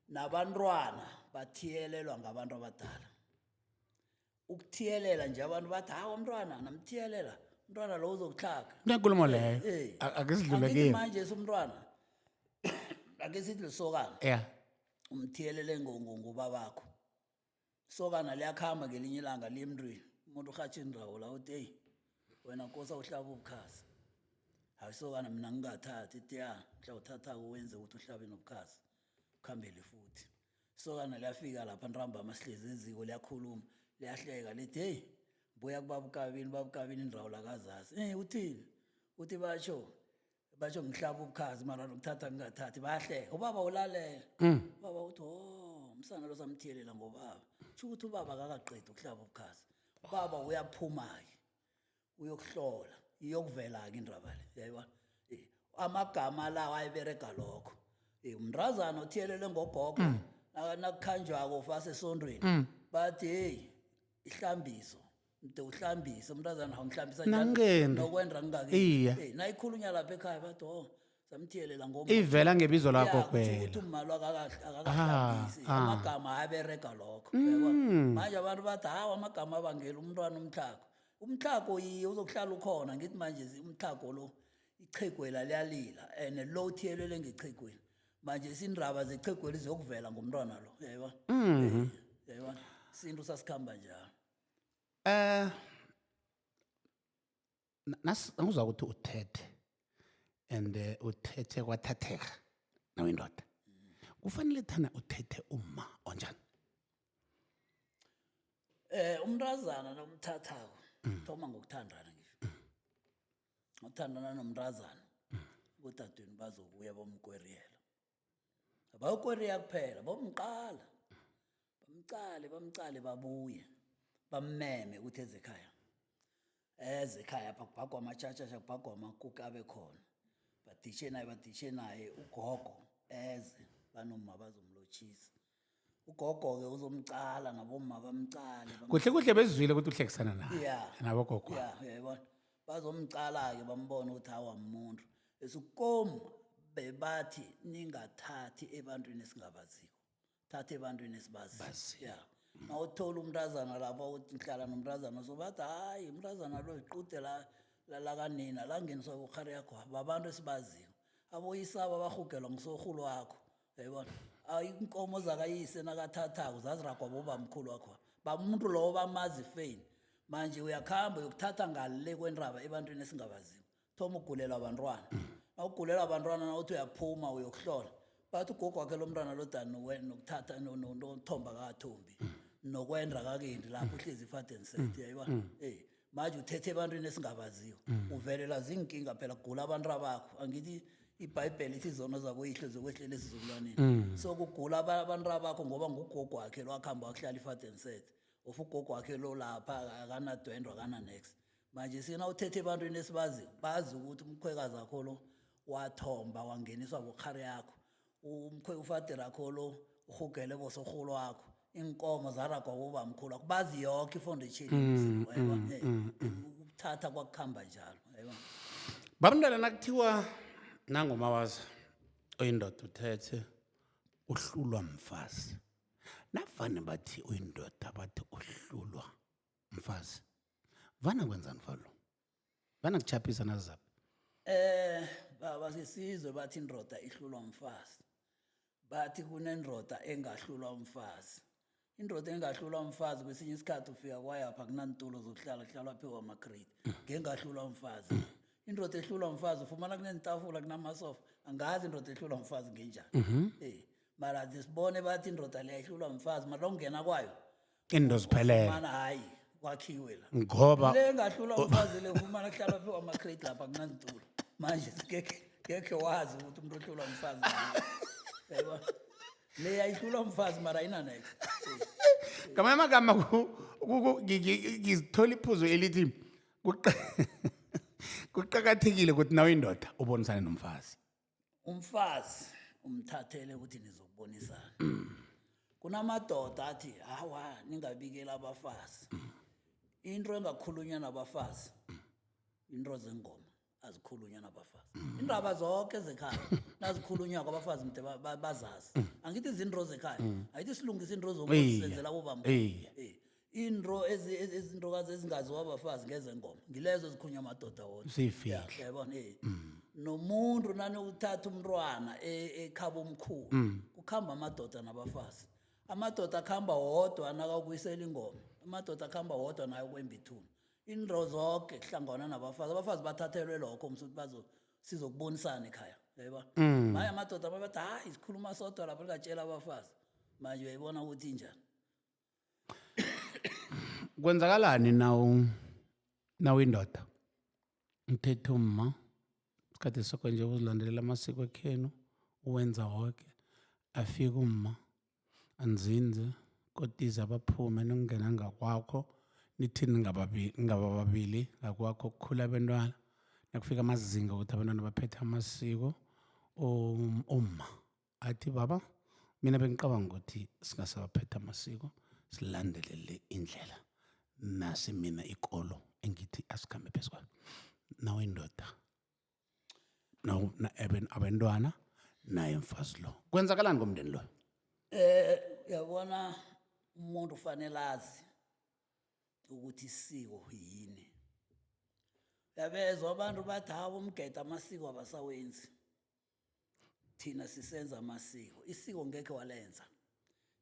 nabantwana bathiyelelwa ngabantu abadala. Ukuthiyelela nje abantu bathi hawu umntwana namthiyelela umntwana lo uzokutlhaga. Kunenkulumo leyo. Eh. Ake sidlule Angithi kiyo. manje sumntwana ake sithi lisokana umthiyelele ngobabakho. Sokana liyakhamba ngelinye ilanga liye emntwini umuntu urhatsha indawo la uthi eyi wena nkosi awuhlaba ubukhazi. Hayi sokana mina ngingathathi ithi ya mhla uthathako wenze ukuthi uhlabe nobukhazi ukhambele futhi. Sokana liyafika lapha ntambama sihlezi eziko liyakhuluma liyahleka lithi heyi buya kubaba ukabini ubaba ukabini indawo lakazazi. Eh uthini? Uthi batsho batsho ngihlaba ubukhazi mara nokuthatha ngingathathi bayahleka ubaba ulalela. Ubaba uthi oh umsana lo samthiyelela ngobaba. Kusho ukuthi ubaba akakaqedi ukuhlaba ubukhazi. Ubaba uyaphuma-ke uyokuhlola iyokuvela-ke indaba le uyayibona. Amagama lawo ayeberega lokho. Umntazana othiyelele ngogogo nakukhanjwako ufase esondweni bathi hey ihlambiso mde uhlambise umntazana awumhlambisa njani? Nangendi. Nokwenda ngingaki. Iye. Nayikhulunywa lapha ekhaya bathi oh samthiyelela ngomma. Ivela ngebizo lakho Ya, kutjho kwela. ukuthi umma lo akakahlambisi. Ah, ah. Amagama ayaberega lokho uyabona. Manje abantu bathi hawa amagama abangela umntwana umtlhago. Umtlhago iye uzokuhlala ukhona ngithi manje umtlhago lo ichegwela liyalila and lo uthiyelele ngechegweni. Manje isindaba zechegweli ziyokuvela ngomntwana lo uyayibona. Uyayibona. Isintu sasikhamba njalo. Nangizwa ukuthi uthethe and uthethe kwathatheka nawindoda. Kufanele thana uthethe umma onjani? Umntazana nomthathako thoma ngokuthandana ngisho. Uthandana nomntazana bodadweni bazokuya bomkweriyela. Abayokweriya kuphela bomqala. Bamqale bamqale babuye bammeme ukuthi eze ekhaya. Eze ekhaya apha kubhagwa amatshatshatsha kubhagwa amakuku abe khona. Badishe naye badishe naye ugogo eze banomma bazomlotshisa. Ugogo ke uzomcala nabomma bamcale. Kuhle kuhle bezwile ukuthi uhlekisana naye. Yeah. Nabogogo. Yeah, uyayibona. Bazomcala ke bambone ukuthi hawa umuntu. Esikomu bebathi ningathathi ebantwini esingabaziko. Thatha ebantwini esibaziyo. Yeah. Nawuthola umntazana lapha uthi ngihlala nomntazana so bathi hayi umntazana lo iqude la lakanina langeniswa kukhari yakho babantu esibaziyo. Aboyisaba bahugelwa ngusorhulu wakho. Uyayibona? Inkomo zakayise nakathathako zaziragwa bobamkhulu wakho. Bamuntu lowo bamazi feyini. Manje uyakhamba uyokuthatha ngale kwendaba ebantwini esingabaziyo. Thoma ugulela abantwana. Nawugulela abantwana nawuthi uyaphuma uyokuhlola. Bathi ugogo wakhe lo mntwana lo dani nokuthatha nokuthomba kathombi. Nokwenda kakendi lapho uhlezi ifadeni set uyayibona. Manje uthethe ebantwini esingabaziyo. Uvelela zinkinga phela kugula abantu abakho. Angithi iBhayibheli ithi izono zaboyihlo zokwehlela esizukulwaneni. So kugula abantu abakho ngoba ngugogo wakhe lo akhamba wakuhlala ifadeni set. Of ugogo wakhe lo lapha akanadwendwa akana next. Manje sina uthethe ebantwini esibaziyo bazi ukuthi umkhwekazi wakho lo wathomba wangeniswa bokhari yakho. Umkhwe ufadera wakho lo uhugele bosorhulu wakho. Inkomo zaragwa bobamkhulu wakho. Bazi yonke ifoundation uyayibona. Ukuthatha kwakukhamba njalo uyayibona. Babantwana nakuthiwa nangomawaza oyindoda uthethe uhlulwa mfazi. Navane bathi uyindoda bathi uhlulwa mfazi. Vana kwenzani falo? Vana kuchaphisa nazaphi? Baba sisizwe bathi indoda ihlulwa umfazi. Bathi kunendoda engahlulwa umfazi. Indoda engahlulwa umfazi kwesinye isikhathi ufika kwayapha kunantulo zokuhlala kuhlalwa phezu kwama-crate. Ngengahlulwa umfazi. Indoda ehlulwa umfazi ufumana kunentafula kunamasofa. Angazi indoda ehlulwa umfazi ngenjani. Mara sibone bathi indoda leya ihlulwa umfazi mara ungena kwayo. Into ziphelele. Ufumana hayi kwakhiwe la. Ngoba Le engahlulwa umfazi le ufumana kuhlalwa phezu kwama-crate lapha kunantulo. Manje ngekhe wazi ukuthi umuntu ohlulwa umfazi. Uyayibona? Le ayihlulwa umfazi mara ayina next. Ngamanye amagama ngizithola iphuzu elithi Kuqakathekile ukuthi nawe indoda ubonisane nomfazi. Umfazi umthathele ukuthi nizokubonisana. Kunamadoda athi hawa, ningabikela abafazi. Into engakhulunywa nabafazi, into zengoma azikhulunywa nabafazi. Indaba zonke zekhaya nazikhulunywako, abafazi mde bazazi. Angithi izinto zekhaya, angithi silungisa into zomuzi, senzela abobamkhulu. Into izintokazi ezingaziwa abafazi ngezengoma, ngilezo ezikhulunywa amadoda wodwa. Ziyifihlo. Ya, uyayibona, Nomuntu nanokuthatha umntwana ekhaba omkhulu, kukhamba amadoda nabafazi. Amadoda akhamba wodwa nakakuyisela ingoma, amadoda akhamba wodwa nayo kwemba ithuna. Into zonke kuhlangana nabafazi. Abafazi bathathelwe lokho msuthi bazo sizokubonisana ekhaya, uyayibona. Manje amadoda babathi hayi, sikhuluma sodwa lapho, lingatshela abafazi. Manje uyayibona ukuthi injani. Kwenzakalani nawu indoda mthetho umma isikhathi sokho nje uzilandelela amasiko ekhenu, uwenza woke, afike umma anzinze kotize, abaphume, nokungena ngakwakho, nithini ngaba babili ngakwakho, kukhula abentwana, nakufika amazinga ukuthi abantwana baphethe amasiko, umma athi, "Baba, mina bengicabanga ukuthi singasabaphethe amasiko, silandelele indlela nasi, mina ikolo engithi asikhambe phezu kwayo." Nawe indoda, abentwana naye mfazi lo, kwenzakalani komndeni lo? Yabona, umuntu ufanele azi ukuthi isiko yini. Yabezwa abantu bathi hawo, umgeda amasiko abasawenzi. Thina sisenza amasiko. Isiko ngekhe walenza,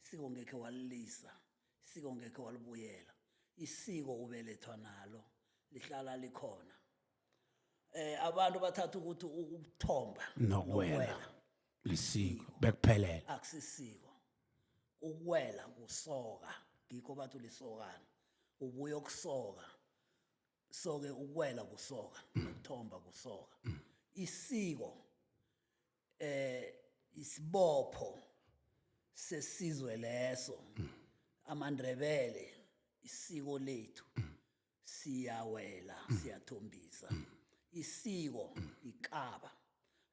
isiko ngekhe walilisa, isiko ngekhe walibuyela. Isiko ubelethwa nalo, lihlala likhona. Abantu bathatha ukuthi ukuthomba nokuwela lisiko, bekuphelele. Akusisiko. Ukuwela kusoka, ngikho bathi ulisokana, ubuye ukusoka. So-ke ukuwela kusoka, nokuthomba kusoka. Isiko isibopho sesizwe leso. AmaNdebele, isiko lethu siyawela, siyathombisa. Isiko ikaba,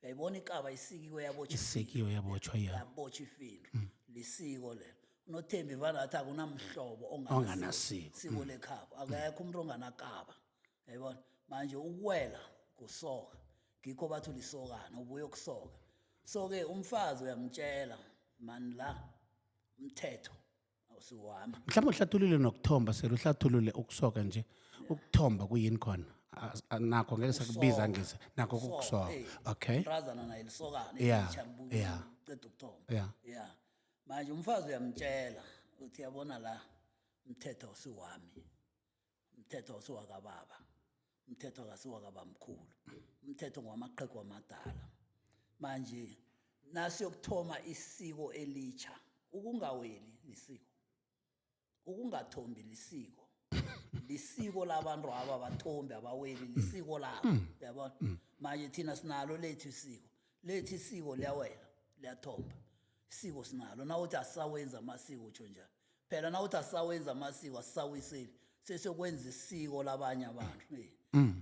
uyayibona ikaba isikiwe, yabotshwa. Isikiwe, yabotshwa, ya. Yabotshwa ifindo, lisiko lelo. Unothembi vanathi akunamhlobo onganasiko. Siko lekhabo, akekho umuntu onganakaba, yayibona. Manje ukuwela kusoka, ngikho bathi ulisokana, ubuye ukusoka. So-ke umfazi uyamtshela mani, la umthetho awusiwami. Mhlawumbe uhlathulule nokuthomba, sele uhlathulule ukusoka nje, ukuthomba kuyini khona? Nakho ngeke sakubiza ngise nakho kukusoka. Okay. Umntazana naye lisokana elitsha libuye qeda ukuthomba. Ya, manje umfazi uyamtshela uthi, yabona la, umthetho awusiwami, umthetho awusiwakababa, umthetho akasiwakabamkhulu, umthetho ngowamaqhegu amadala. Manje nasiyokuthoma isiko elitsha, ukungaweli lisiko, ukungathombi lisiko, lisiko labantu aba bathombi abaweli, lisiko labo, uyabona. Manje thina sinalo lethu isiko, lethu isiko liyawela, liyathomba. Isiko sinalo. Nawuthi asisawenza amasiko, utsho njani phela? Nawuthi asisawenza amasiko, asisawiseli, sesiyokwenza isiko labanye abantu.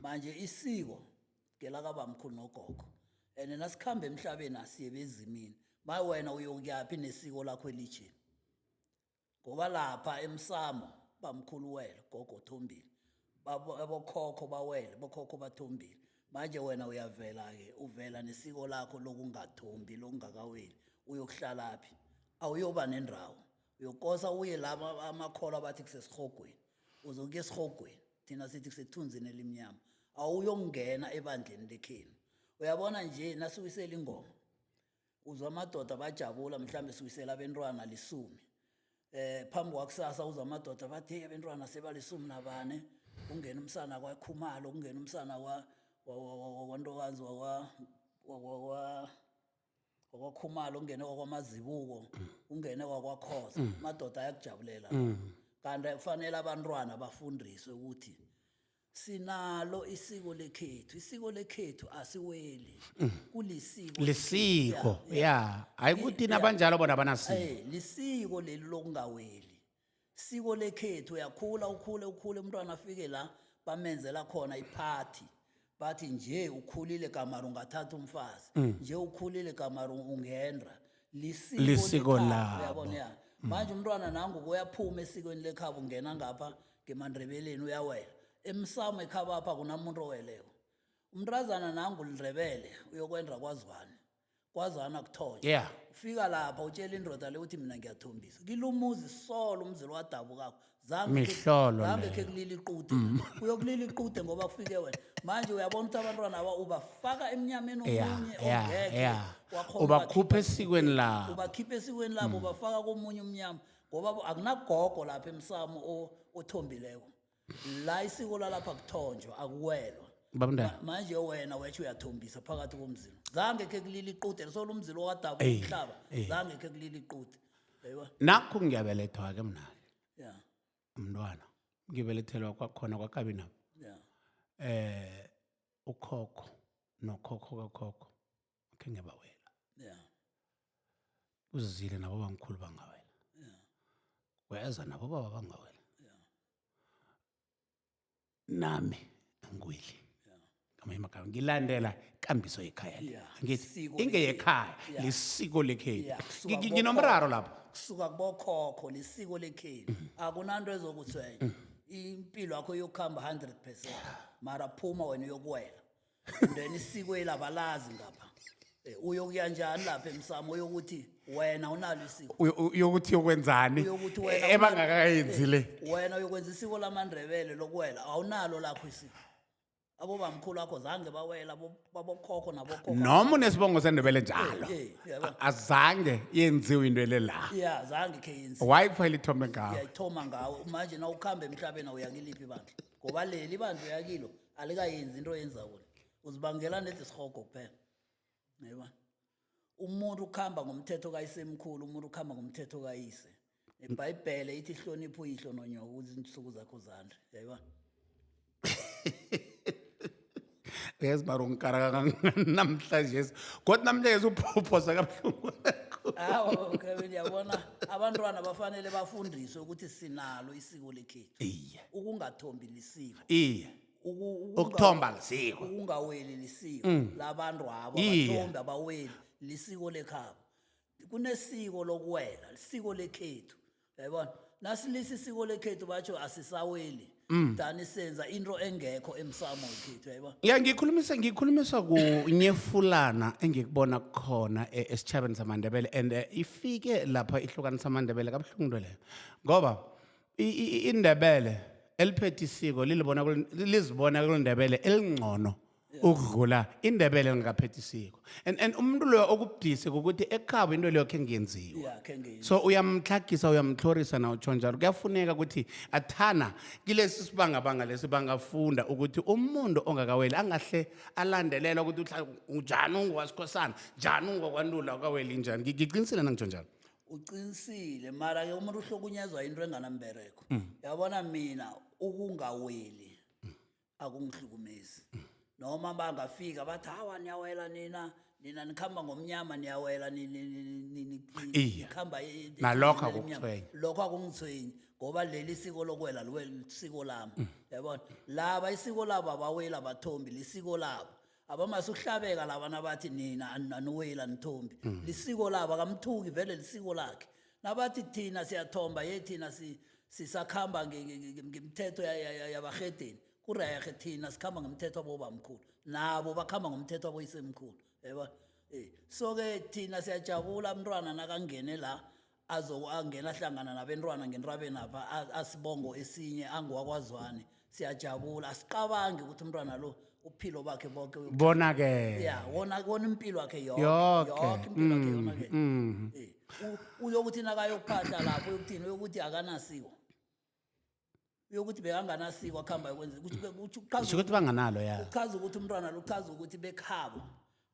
Manje isiko ngelakabamkhulu nogogo, and nasikhamba emhlabeni asiye bezimini. Maye, wena uyokuyaphi nesiko lakho elitsheni? Ngoba lapha emsamo bamkhulu wele, gogo thombile, abokhokho bawele, bokhokho bathombile. Manje wena uyavela-ke, uvela nesiko lakho lokungathombi, lokungakaweli, uyokuhlalaphi? Awuyoba nendawo. Uyokosa uye laba amakholwa abathi kusesihogweni, uzokuya esihogweni, thina sithi kusethunzini elimnyama. Awuyongena ebandleni lekhenu. Uyabona nje, nasiwisela ingoma, uzwa amadoda bajabula, mhlawumbe siwisela abentwana 10. Phambi kwakusasa uzwa amadoda bathi, "Hey, abentwana sebalisumi nabane." Kungena umsana kwaKhumalo, kungena umsana kwa kwantokazi wakwaKhumalo, ungene kwakwamazibuko, ungene kwakwakhoza. Amadoda ayakujabulela. Kanti kufanele abantwana bafundiswe ukuthi sinalo isiko lekhethu. Isiko lekhethu asiweli, kulisiko. Lisiko, ya, hayi ukuthi nabanjalo bona banasiko. Lisiko leli lokungaweli, siko lekhethu. Uyakhula, ukhule, ukhule, umntwana afike la bamenzela khona iphathi. Bathi nje ukhulile kamara ungathatha umfazi, nje ukhulile kamara ungendra. Lisiko Lisiko lekhabo, labo. uyabona ya. Manje umntwana nangu uyaphuma esikweni lekhabo, ungena ngapha ngemandrebeleni, uyawela emsamo ekhabo apha, kunamuntu oweleko. Umntazana nangu liNdrebele, uyokwendra kwaZwane, kwaZwana kuthonywa. Ufika lapha utshela indoda le uthi mina ngiyathombisa kilumuzi, solo umzilo wadabukako. Zange Mihlolo zange leyo. khe kulila iqude, uyokulila iqude ngoba kufike wena. Manje uyabona ukuthi abantwana aba ubafaka emnyameni omunye ongekhe wakhona Ubakhupha ubakhipha. esikweni labo. Ubakhipha esikweni labo, ubafaka komunye umnyama, ngoba akunagogo lapha emsamo othombileko. La isiko lalapha kuthonjwa, akuwelwa. Babundana. Manje wena wetsho uyathombisa phakathi komzilo, zange khe kulila iqude, solo umzilo wadabuka umhlaba, zange khe kulila iqude, yayibona. Nakho ngiyabelethwa-ke mna-ke. Umntwana ngibelethelwa kwakhona kwakabinabo. Ukhokho nokhokho kakhokho khe ngebawela. Uzizile nabo bamkhulu bangawela, weza nabo baba bangawela, nami angiweli. Ngamanye amagama ngilandela ikambiso yekhaya le. Angithi Isiko. Ingeyekhaya, lisiko lekhethu. Kusuka Nginomraro lapho. Kusuka kubokhokho, lisiko lekhenu, akunanto ezokuthwenya, impilo yakho iyokuhamba 100%. Mara phuma wena uyokuwela, and then isiko elabalazi ngapha. Uyokuya njani lapha emsamo uyokuthi wena unalo isiko? Uyokuthi yokwenzani? Uyokuthi wena Ebangakayenzi le. Wena uyokwenza isiko lamaNdrebele lokuwela, awunalo lakho isiko. Abobamkhulu akho zange bawela, babokhokho nabokhokho. Noma unesibongo seNdebele njalo, Yabo. azange yenziwe into le la. Ya, zange khe yenziwe. Why kufanele ithome ngawe? Uyayithoma ngawe manje. Na ukuhamba emhlabeni awuyakiliphi ibandla, ngoba leli ibandla uyakilo alikayenzi into oyenza kona, uzibangela nedi sihogo kuphela, yeba. Umuntu ukuhamba ngomthetho kayisemkhulu, umuntu ukuhamba ngomthetho kayise. Ibhayibhele ithi hlonipha uyihlo nonyoko ukuze iinsuku zakho zande, yayiba. Uyazi mara ungikaraka namhlanje, kodwa namhlanje uphuphosa kabuhlungu. Awu Kevin, yabona abantwana bafanele bafundiswe ukuthi sinalo isiko lekhethu. Ukungathombi lisiko. Ukuthomba lisiko. Ukungaweli lisiko labantu abo. Abathombi, abaweli, lisiko lekhabo. Kunesiko lokuwela, lisiko lekhethu, yayibona. Nasilisa isiko lekhethu batsho asisaweli, dani senza into engekho emsamo wekhethu, yayibona. Ya, ngikhulumisa kunyefulana engikubona khona esitshabeni samaNdebele, and ifike lapha ihlukanisa amaNdebele kabuhlungu into leyo, ngoba iNdebele eliphethe isiko lilibona lizibona kuliNdebele elingcono ukudlula iNdebele elingakaphethe isiko, and umuntu loyo okubudisi ukuthi ekhabo into leyo khe ngenziwa. Ya, khe ngenzi. So uyamtlhagisa, uyamtlhorisa nawutsho njalo. Kuyafuneka ukuthi athana kilesi sibangabanga lesi bangafunda ukuthi umuntu ongakaweli angahle alandelelwa ukuthi njani ungowasikhosana, njani ungokwantula ukaweli njani. Ngiqinisile nangitsho njalo? Uqinisile, mara ke umuntu uhlukunyezwa into enganambereko, yabona. Mina ukungaweli akungihlukumezi, noma bangafika bathi hawa niyawela nina, nina nikhamba ngomnyama, niyawela nikhamba Nalokho endleleni emnyama. akukuthwenyi. Lokho akungithwenyi, ngoba leli siko lokwela lisiko lami, yabona. Laba isiko labo abaweli, abathombi, lisiko labo. Abamasukuhlabeka laba nabathi nina aniweli, anithombi, lisiko labo, akamthuki vele, lisiko lakhe. Nabathi thina siyathomba, ye thina sisakhamba ngemithetho yabahedeni, kurehe, thina sikhamba ngemthetho wabobamkhulu, nabo bakhamba ngomthetho waboyisemkhulu, yabona. So ke thina siyajabula umntwana nakangene la, angena hlangana nabentwana ngentabeni apha, asibongo esinye angiwakwazwane, siyajabula. Asiqabangi ukuthi umntwana lo uphilo bakhe bonke Bona ke. Ya, wona wona impilo yakhe yonke. Yoke. Yonke impilo yakhe yona ke. Uyokuthi nakayokuphahla lapho uyokuthini? Uyokuthi akanasiko, uyokuthi bekanganasiko akuhamba yokwenza ukuthi Kusho ukuthi banganalo, ya. Uchaza ukuthi umntwana lo, uchaza ukuthi bekhabo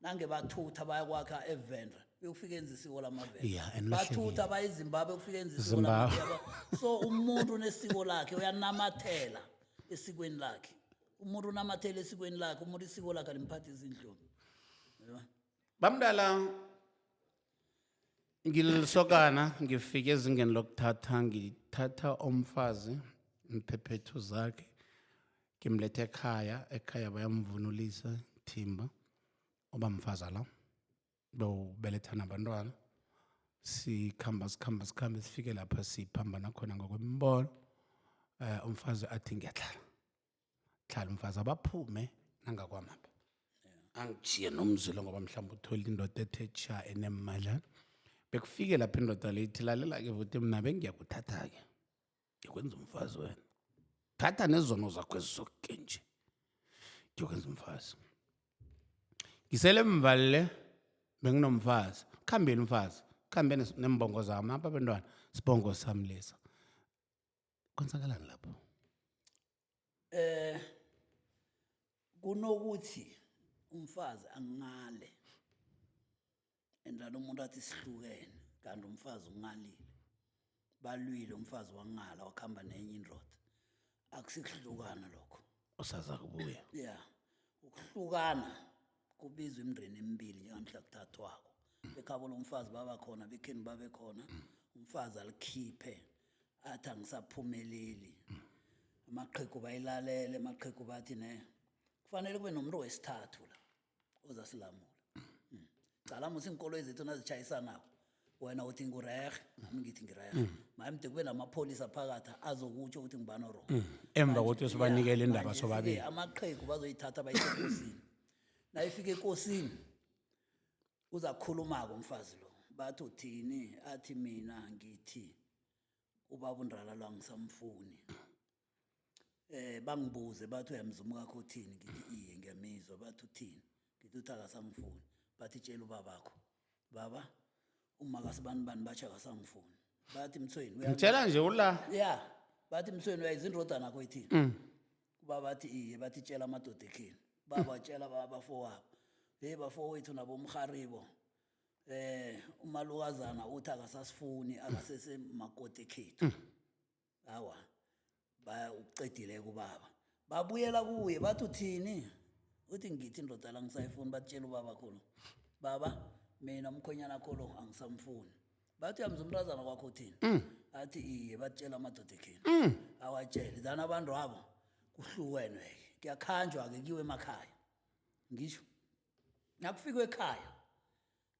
nange bathutha bayakwakha eVenda, uyokufika enza isiko lamaVenda. Yeah, and lahlekile. Bathutha baya eZimbabwe, uyokufika enza isiko Zimbabwe. lamaVenda. So umuntu unesiko lakhe, uyanamathela esikweni lakhe. Umuntu unamathela esikweni lakhe, umuntu isiko lakhe alimphathi izindloni. Bamdala, ngilisokana, ngifike ezingeni lokuthatha, ngithatha umfazi, mphephethu zakhe. Ngimlethe ekhaya, ekhaya bayamvunulisa thimba oba mfaza la bewubeletha nabantwana. Sikhamba sikhamba sikhambe sifike lapha siphambana khona ngokwemibono. Umfazi athi ngiyahlala, hlala umfazi, abaphume nangakwamapha angijiye nomzilo ngoba mhlawumbe uthole indoda ethe tsha enemadlana. Bekufike lapha indoda le ithi, lalela-ke vuti, mna bengiyakuthatha-ke ngiyokwenza umfazi wena, thatha nezono zakho ezizoke nje ngiyokwenza umfazi. Ngisele mvalile benginomfazi, khambeni umfazi, khambe nembongo zami apha abantwana, sibongo sami lesa. Kwenzakalani lapho? Kunokuthi umfazi angale endlala umuntu athi sihlukene, kanti umfazi ungalile, balwile, umfazi wangala wakhamba nenye indoda, akusikuhlukana lokho. Usaza kubuya. Ya, ukuhlukana kubizwa imindeni emibili njengamhla kuthathwako, bekhabo lomfazi baba khona, bekheni babe khona, umfazi alikhiphe athi angisaphumeleli. Amaqhegu bayilalele, amaqhegu bathi ne kufanele kube nomuntu wesithathu la ozasilamula. Cala musi iinkoloyi zethu nazitshayisanako, wena uthi ngurehe, nami ngithi ngirehe, mayemde kube namapholisa phakathi azokutsho ukuthi ngubani o-wrong. Emva kokuthi sibanikele indaba Manje sobabili. fike amaqhegu bazoyithatha bayise ekosini. Nayifika ekosini uzakhuluma-ke umfazi lo, bathi uthini? Athi mina ngithi ubaba uNdala lo angisamfuni. Bangibuze bathi uyamzwa umkakho uthini? Ngithi iye ngiyamizwa. Bathi uthini? Ngithi uthi akasangifuni. Bathi tshela ubabakho, baba uma kasibani bani batsho akasangifuni. Bathi mthweni Ngitshela nje ula. Ya, bathi mthweni uyayiza indodana yakho ithini? Kuba bathi iye. Bathi tshela amadoda ekhini. Baba tshela abafowabo, hey bafowethu nabomharibo, umalukazana uthi akasasifuni, akasese makoti ekhethu. Awa, ba uqedile kubaba, babuyela kuye bathi uthini? Uthi ngithi indoda la ngisayifuni. Batshela ubaba khulu, baba mina umkhwenyana kholo angisamfuni. Bathi uyamza umntazana kwakho uthini? Athi iye. Batshela amadoda ekheni, awatshele then abantu abo kuhlukenwe-ke, kuyakhanjwa-ke kuyiwe emakhaya. Ngisho nakufikwe ekhaya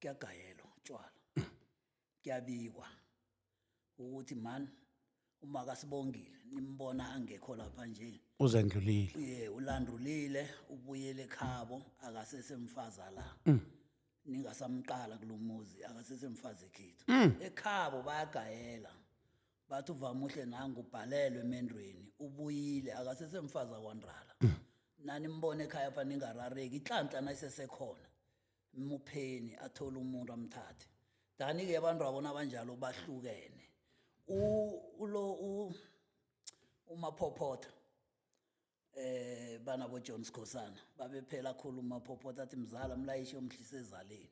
kuyagayelwa utshwala, kuyabikwa ukuthi man uma kasibongile nimbona angekho lapha nje Uzendlulile. Ye, ulandulile, ubuyele ekhabo, akasesemfaza la, ningasamqala kulomuzi, akasesemfazi ekhethu. Ekhabo bayagayela bathi uVamuhle nangu ubhalelwe emendweni, ubuyile, akasesemfaza kwaNdala. Nani mbone ekhaya pha ningarareki, inhlanhla nayisesekhona mupheni athole umuntu amthathe. Dani-ke abantu abona abanjalo bahlukene. Ulo umaphophotha banabo John Skhosana babephela khulu. Umaphophotha athi mzala mlayishe umhlise ezaleni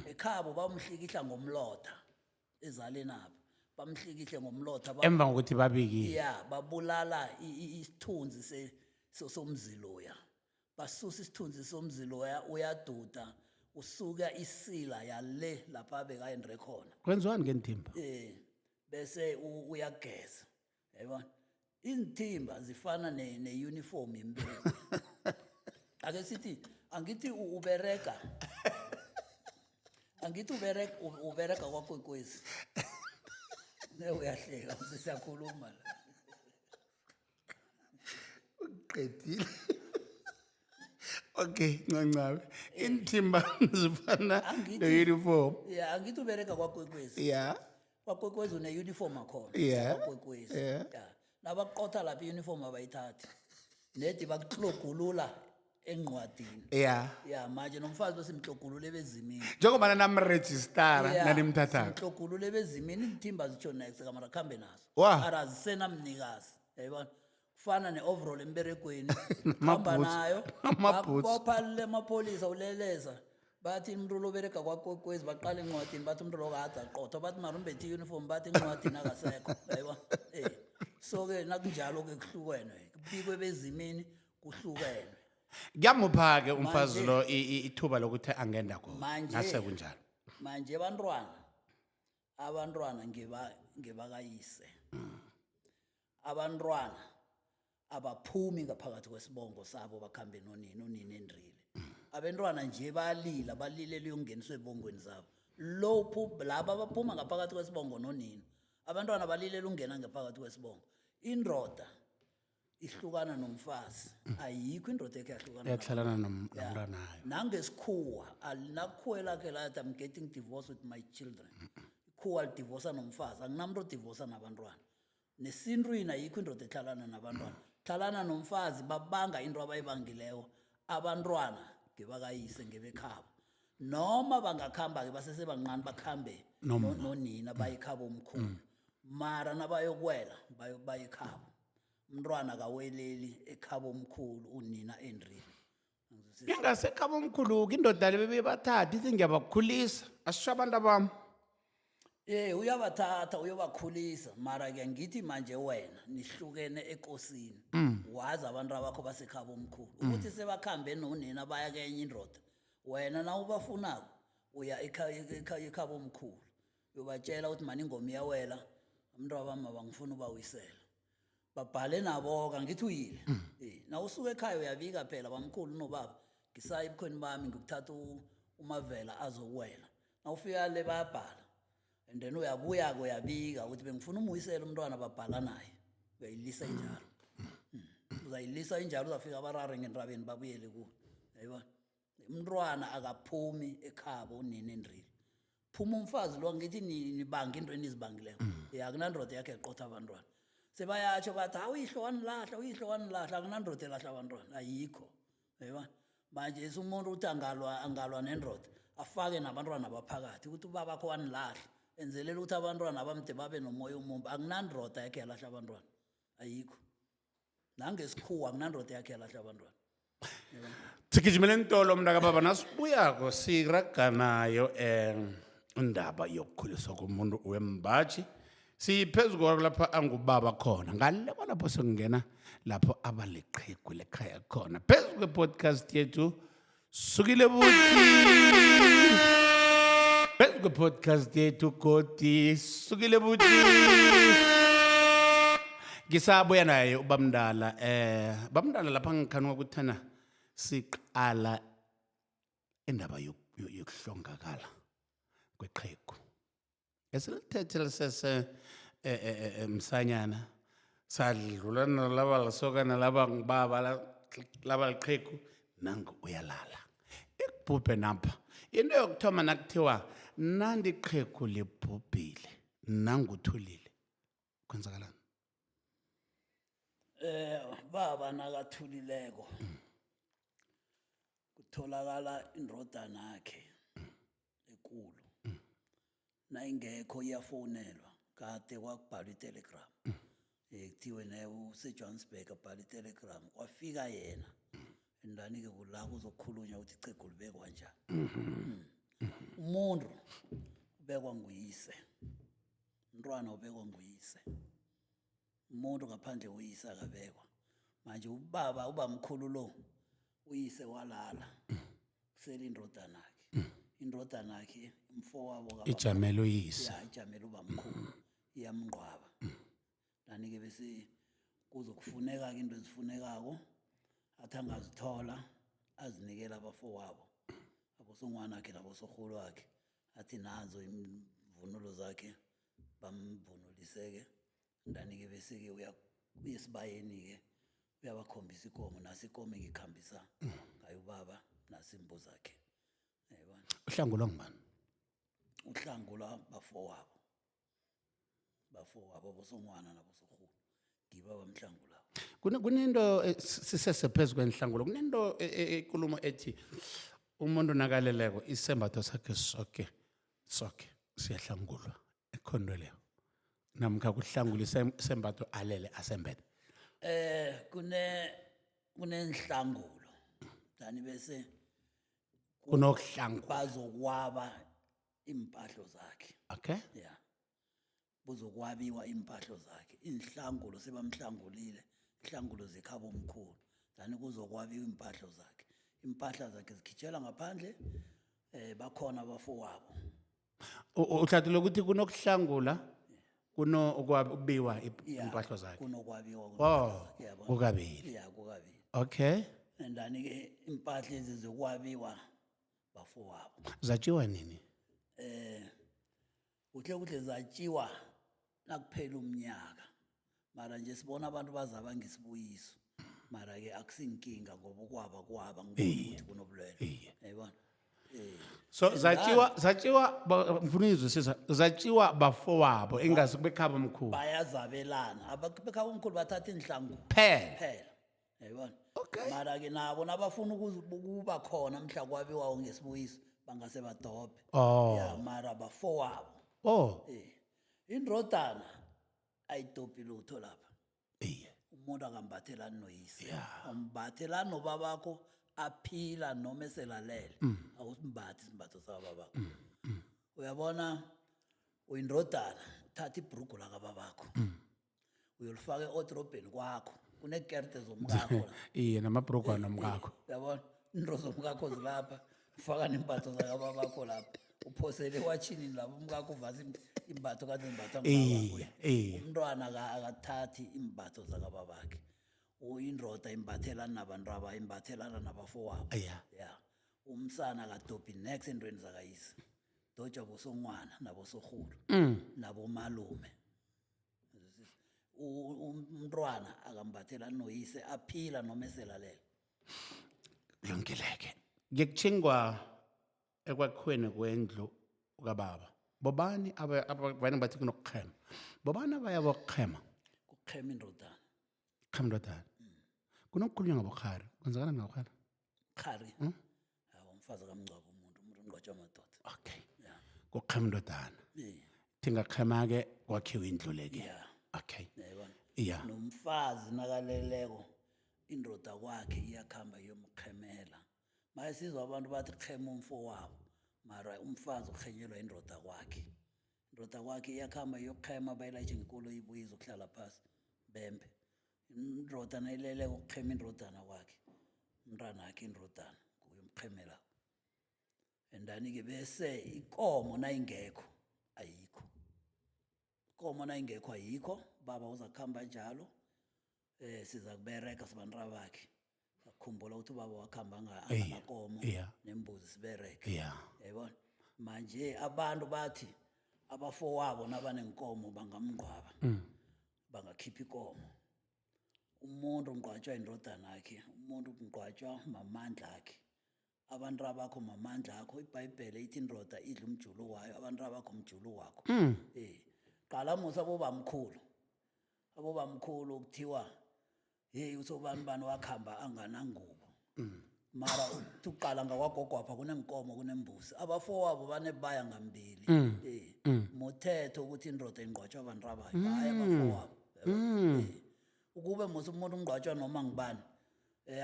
ekhabo, bamhlikihla ngomlotha ezaleni apha, bamhlikihle ngomlotha Emva kokuthi babikile. Ya, babulala isithunzi somzi loya, basusa isithunzi somzi loya, uyaduda, usuka isila yale lapha bekayendre khona. Kwenziwani ngenthimba? Bese uyageza, yayibona iinthimba zifana ne-uniform yemberego. Ake sithi angithi uberega, angithi uberega, uberega kwaKwekwezi. Ne uyahleka, siyakhuluma la. Qedile. Okay, ncancabe. Inthimba zifana ne-uniform. Ya, angithi uberega kwaKwekwezi. KwaKwekwezi une-uniform akhona. KwaKwekwezi. Ya, nabaqotha lapha i-uniform abayithathi nedi, bakuhlogulula enqwadini. Ya, manje nomfazi besimhlogulule ebezimini. Njengoba namrejistara Ya, nanimthathako. simhlogulule ebezimini, iinthimba zitsho next kamara kuhambe nazo. Wa. Ara azisenamnikazi, yayibona, kufana ne-overall emberegweni, hamba Nama-boots. nayo. Ama-boots. Bophalile amapholisa ulelesa, bathi umuntu lo berega kwaKwekwezi, baqala encwadini, bathi umuntu lo kade aqothwa, bathi mara umbethe i-uniform, bathi encwadini akasekho, yayibona. So-ke nakunjalo-ke kuhlukenwe, kubikwe bezimini, kuhlukenwe. Kuyamupha-ke umfazi lo ithuba lokuthi angenda khona. Manje Nase kunjalo. Manje abantwana ngebakayise, abantwana. Abaphumi ngaphakathi kwesibongo sabo bakhambe nonina, unina endrile. Abentwana nje bayalila, balilela uyongeniswa ebongweni zabo. Lo laba abaphuma ngaphakathi kwesibongo nonina, abantwana balilela ungena ngaphakathi kwesibongo. Indoda ihlukana nomfazi, ayikho indoda ekhe yahlukana. Yahlalana nomntwanayo. Nangesikhuwa alinakhuwa lakhe lathi, "I'm getting divorced with my children." Ikhuwa lidivosa nomfazi, akunamuntu odivosa nabantwana. Nesintwini ayikho indoda ehlalana nabantwana, hlalana nomfazi. Babanga into abayibangileko, abantwana ngebakayise, ngebekhabo. Noma bangakhamba-ke basesebancane, bakhambe nonina bayekhabo omkhulu, mara nabayokwela bayekhabo, umntwana akaweleli ekhabo omkhulu unina endrile. Ingasekhabo omkhulu-ke indoda le bebebathatha ithi, "Ngiyabakhulisa, asisho abantu abami." Eh, uyabathatha uyobakhulisa, mara ke ngithi manje wena nihlukene ekosini, wazi abantu abakho basekhabo omkhulu ukuthi sebakhambe nonina baya kenye indoda. Wena na ubafunako uya ekhabo omkhulu, uyobatshela ukuthi mani ingoma iyawela, abantu abami abangifuna ubawisela. Babhale nabo-ke, angithi uyile. Na usuka ekhaya uyabika phela, bamkhulu nobaba, ngisaya ebukhweni bami, ngikuthatha uMavela azokuwela. Nawufika le bayabhala, and then uyabuya-ke uyabika ukuthi bengifuna umuyisele umntwana. Babhala naye, uyayilisa injalo. Uzayilisa injalo, uzafika abarare ngentabeni, babuyele kuwe, yayibona. Umntwana akaphumi ekhabo unina endrile, phuma umfazi lo. Ngithi nibanga into enizibangileko ya, akunandoda yakhe eqotha abantwana. Sebayatsho bathi, "Hawu, uyihlo wanilahla, uyihlo wanilahla." Akunandoda elahla abantwana, ayikho, yayibona. Manje umuntu uthi angalwa, angalwa nendoda, afake nabantwana baphakathi ukuthi ubabakho wanilahla, enzelela ukuthi abantwana abamde babe nomoya omumbi. Akunandoda yakhe yalahla abantwana, ayikho. Nangesikhuwa akunandoda yakhe yalahla abantwana. Sigijimele entolo, mntakababa. Nasibuyako siraga nayo indaba yokukhuliswa komuntu wembaji. Siphezu kwako lapha angubaba khona, ngale kwalapho sekungena lapho abaliqhegu lekhaya khona. Phezu kwe-podcast yethu sukile buthi, phezu kwe-podcast yethu godi sukile buthi. Ngisabuya naye ubamndala. Bamndala, lapha ngikhanuka ukuthana siqala indaba yokuhlongakala kweqhegu esilithethe lisese msanyana, sadlula nalaba lisokana, laba ngibaba, laba liqhegu. Nangu uyalala ekubhubhe napha. Into yokuthoma nakuthiwa nandi iqhegu libhubhile, nanguthulile, kwenzakalani? Baba nakathulileko kutholakala indodana yakhe ekulu. Nayingekho iyafonelwa. Kade kwakubhalwa itelegram, kuthiwe ne useJohannesburg, abhala itelegram, kwafika yena. Endani-ke kula kuzokhulunywa ukuthi ichegu libekwa njani. Umuntu ubekwa nguyise, umntwana ubekwa nguyise, umuntu ngaphandle uyise akabekwa. Manje ubaba, ubamkhulu lo, uyise walala, kusele indodana yakhe, indodana yakhe mfowabo kababa. Ijamele uyise. Ya, ijamele ubamkhulu, iyamngqwaba. Lani-ke bese kuzokufuneka-ke into ezifunekako, athi angazithola azinikele abafowabo, abosongwanakhe nabosorhulu wakhe, athi nazo imvunulo zakhe, bamvunuliseke. Ndani-ke bese-ke uya esibayeni-ke, uyabakhombisa ikomo, nasi ikomo engikhambisa ngayo ubaba, nasi imbuzi zakhe, yayibona. Uhlangulwa ngubani? Uhlangulwa bafowabo, bafowabo bosongwana nabosorhulu, ngibo abamhlangulako. Kunento sisese phezu kwenhlangulo, kunento ikulumo ethi umuntu nakaleleko isembatho sakhe soke soke siyahlangulwa. Ekhonto leyo namkha kuhlangula isembatho alele asembethe? Kunenhlangulo dani bese Kunokuhlangula. Bazokwaba impahlo zakhe. Ya, buzokwabiwa impahlo zakhe. Inhlangulo sebamhlangulile, inhlangulo zekhabo omkhulu, dani kuzokwabiwa impahlo zakhe. Impahla zakhe zikhitshelwa ngaphandle, bakhona abafowabo. Uhlathulula ukuthi kunokuhlangula. Kuno ukwabiwa Ya, impahlo zakhe. Kunokwabiwa Oh, kwempahla zakhe, yabona. kukabili. Ya, kukabili. Okay. And then-ke impahla ezi zokwabiwa bafowabo. Zatshiwa nini? Kuhle kuhle zatshiwa nakuphela umnyaka, mara nje sibona abantu bazaba ngesibuyiso, mara ke akusinkinga ngoba ukwaba kwaba ngibona ukuthi kunobulwele, yayibona. So zatshiwa ngifuna uyizwisisa, zatshiwa bafowabo ingasi bekhaba omkhulu. Bayazabelana, bekhaba omkhulu bathatha inhlangu Phela. Phela, yayibona. Okay. Mara ke nabo nabafuna ukuba khona mhla kwabiwawo ngesibuyiso bangase badobhe. Oh. Ya, mara bafowabo. Oh. Indodana ayidobhi lutho lapha. Umuntu akambathelani noyise. Umbathelani nobabakho aphila noma eselalele, awusimbathi isimbatho sakababakho. Uyabona, uyindodana, uthatha ibhrugu lakababakho uyolifaka e-odrobheni kwakho, kunekerte zomkakho la. Iye, namabhrugwana nomkakho. Uyabona, into zomkakho zilapha, ufaka nembatho zakababakho lapha, uphosele ewatjhinini lapho umkakho uvasa imbatho kade zimbathwa ngubabakho. Iye, iye. Umntwana akathathi iimbatho zakababakhe. Indoda imbathelana nabantu aba imbathelana nabafowabo. Ya, umsana akadobhi next entweni zakayise, dojwa bosongwana nabosorhulu nabomalume. Umntwana akambathelani noyise aphila noma eselalela. Kulungileke. Ngikuchingwa ekwakhiweni kwendlu kababa. Bobani abane bathi kunokuchema? Bobani abaya bokuchema? Kuchema indodana. Chema indodana. Kunokukhulunywa ngabokhari. Kwenzakala ngabokhari? Khari hawa, umfazi kamngcwabo, umuntu ungcwatshwa amadoda. Okay. Ya. Kuchema indodana. Eh. Thingachema ke kwakhiwe indlu leke. Ya. Okay. Yayibona. Yeah. Nomfazi nakaleleko, indoda kwakhe iyakhamba iyomkhemela. Maye sizwa abantu bathi khema umfo wabo, mara umfazi ukhenyelwa indoda kwakhe. Indoda kwakhe iyakhamba iyokhema, bayilayitshe ngekoloyi, ibuye izokuhlala phasi bembe. Indoda nayileleko kukhema indodana kwakhe, umntwana akhe, indodana nguye umkhemelako. And then-ke bese ikomo nayingekho ayikho, ikomo nayingekho ayikho, baba uza kuhamba njalo. Siza kubereka sibantu bakhe, akhumbula ukuthi ubaba wakhamba anganakomo nembuzi, sibereke. Yayibona, manje abantu bathi abafowabo nabanenkomo bangamngcwaba, bangakhipha ikomo. Umuntu ungcwatshwa indodana yakhe, umuntu ungcwatshwa mamandla akhe, abantu abakho mamandla akho. Ibhayibhele ithi indoda idla umjulu wayo, abantu abakho umjulu wakho. Qala musa, abobamkhulu, abobamkhulu kuthiwa hey, usobani bani wakhamba anganangubo, mara uthi uqala ngakwagogwapha kunenkomo, kunembuzi, abafowabo banebaya ngambili. Muthetho ukuthi indoda ingcwatshwa abantu abayo, hayi abafowabo. Ukube musa umuntu ungcwatshwa noma ngubani,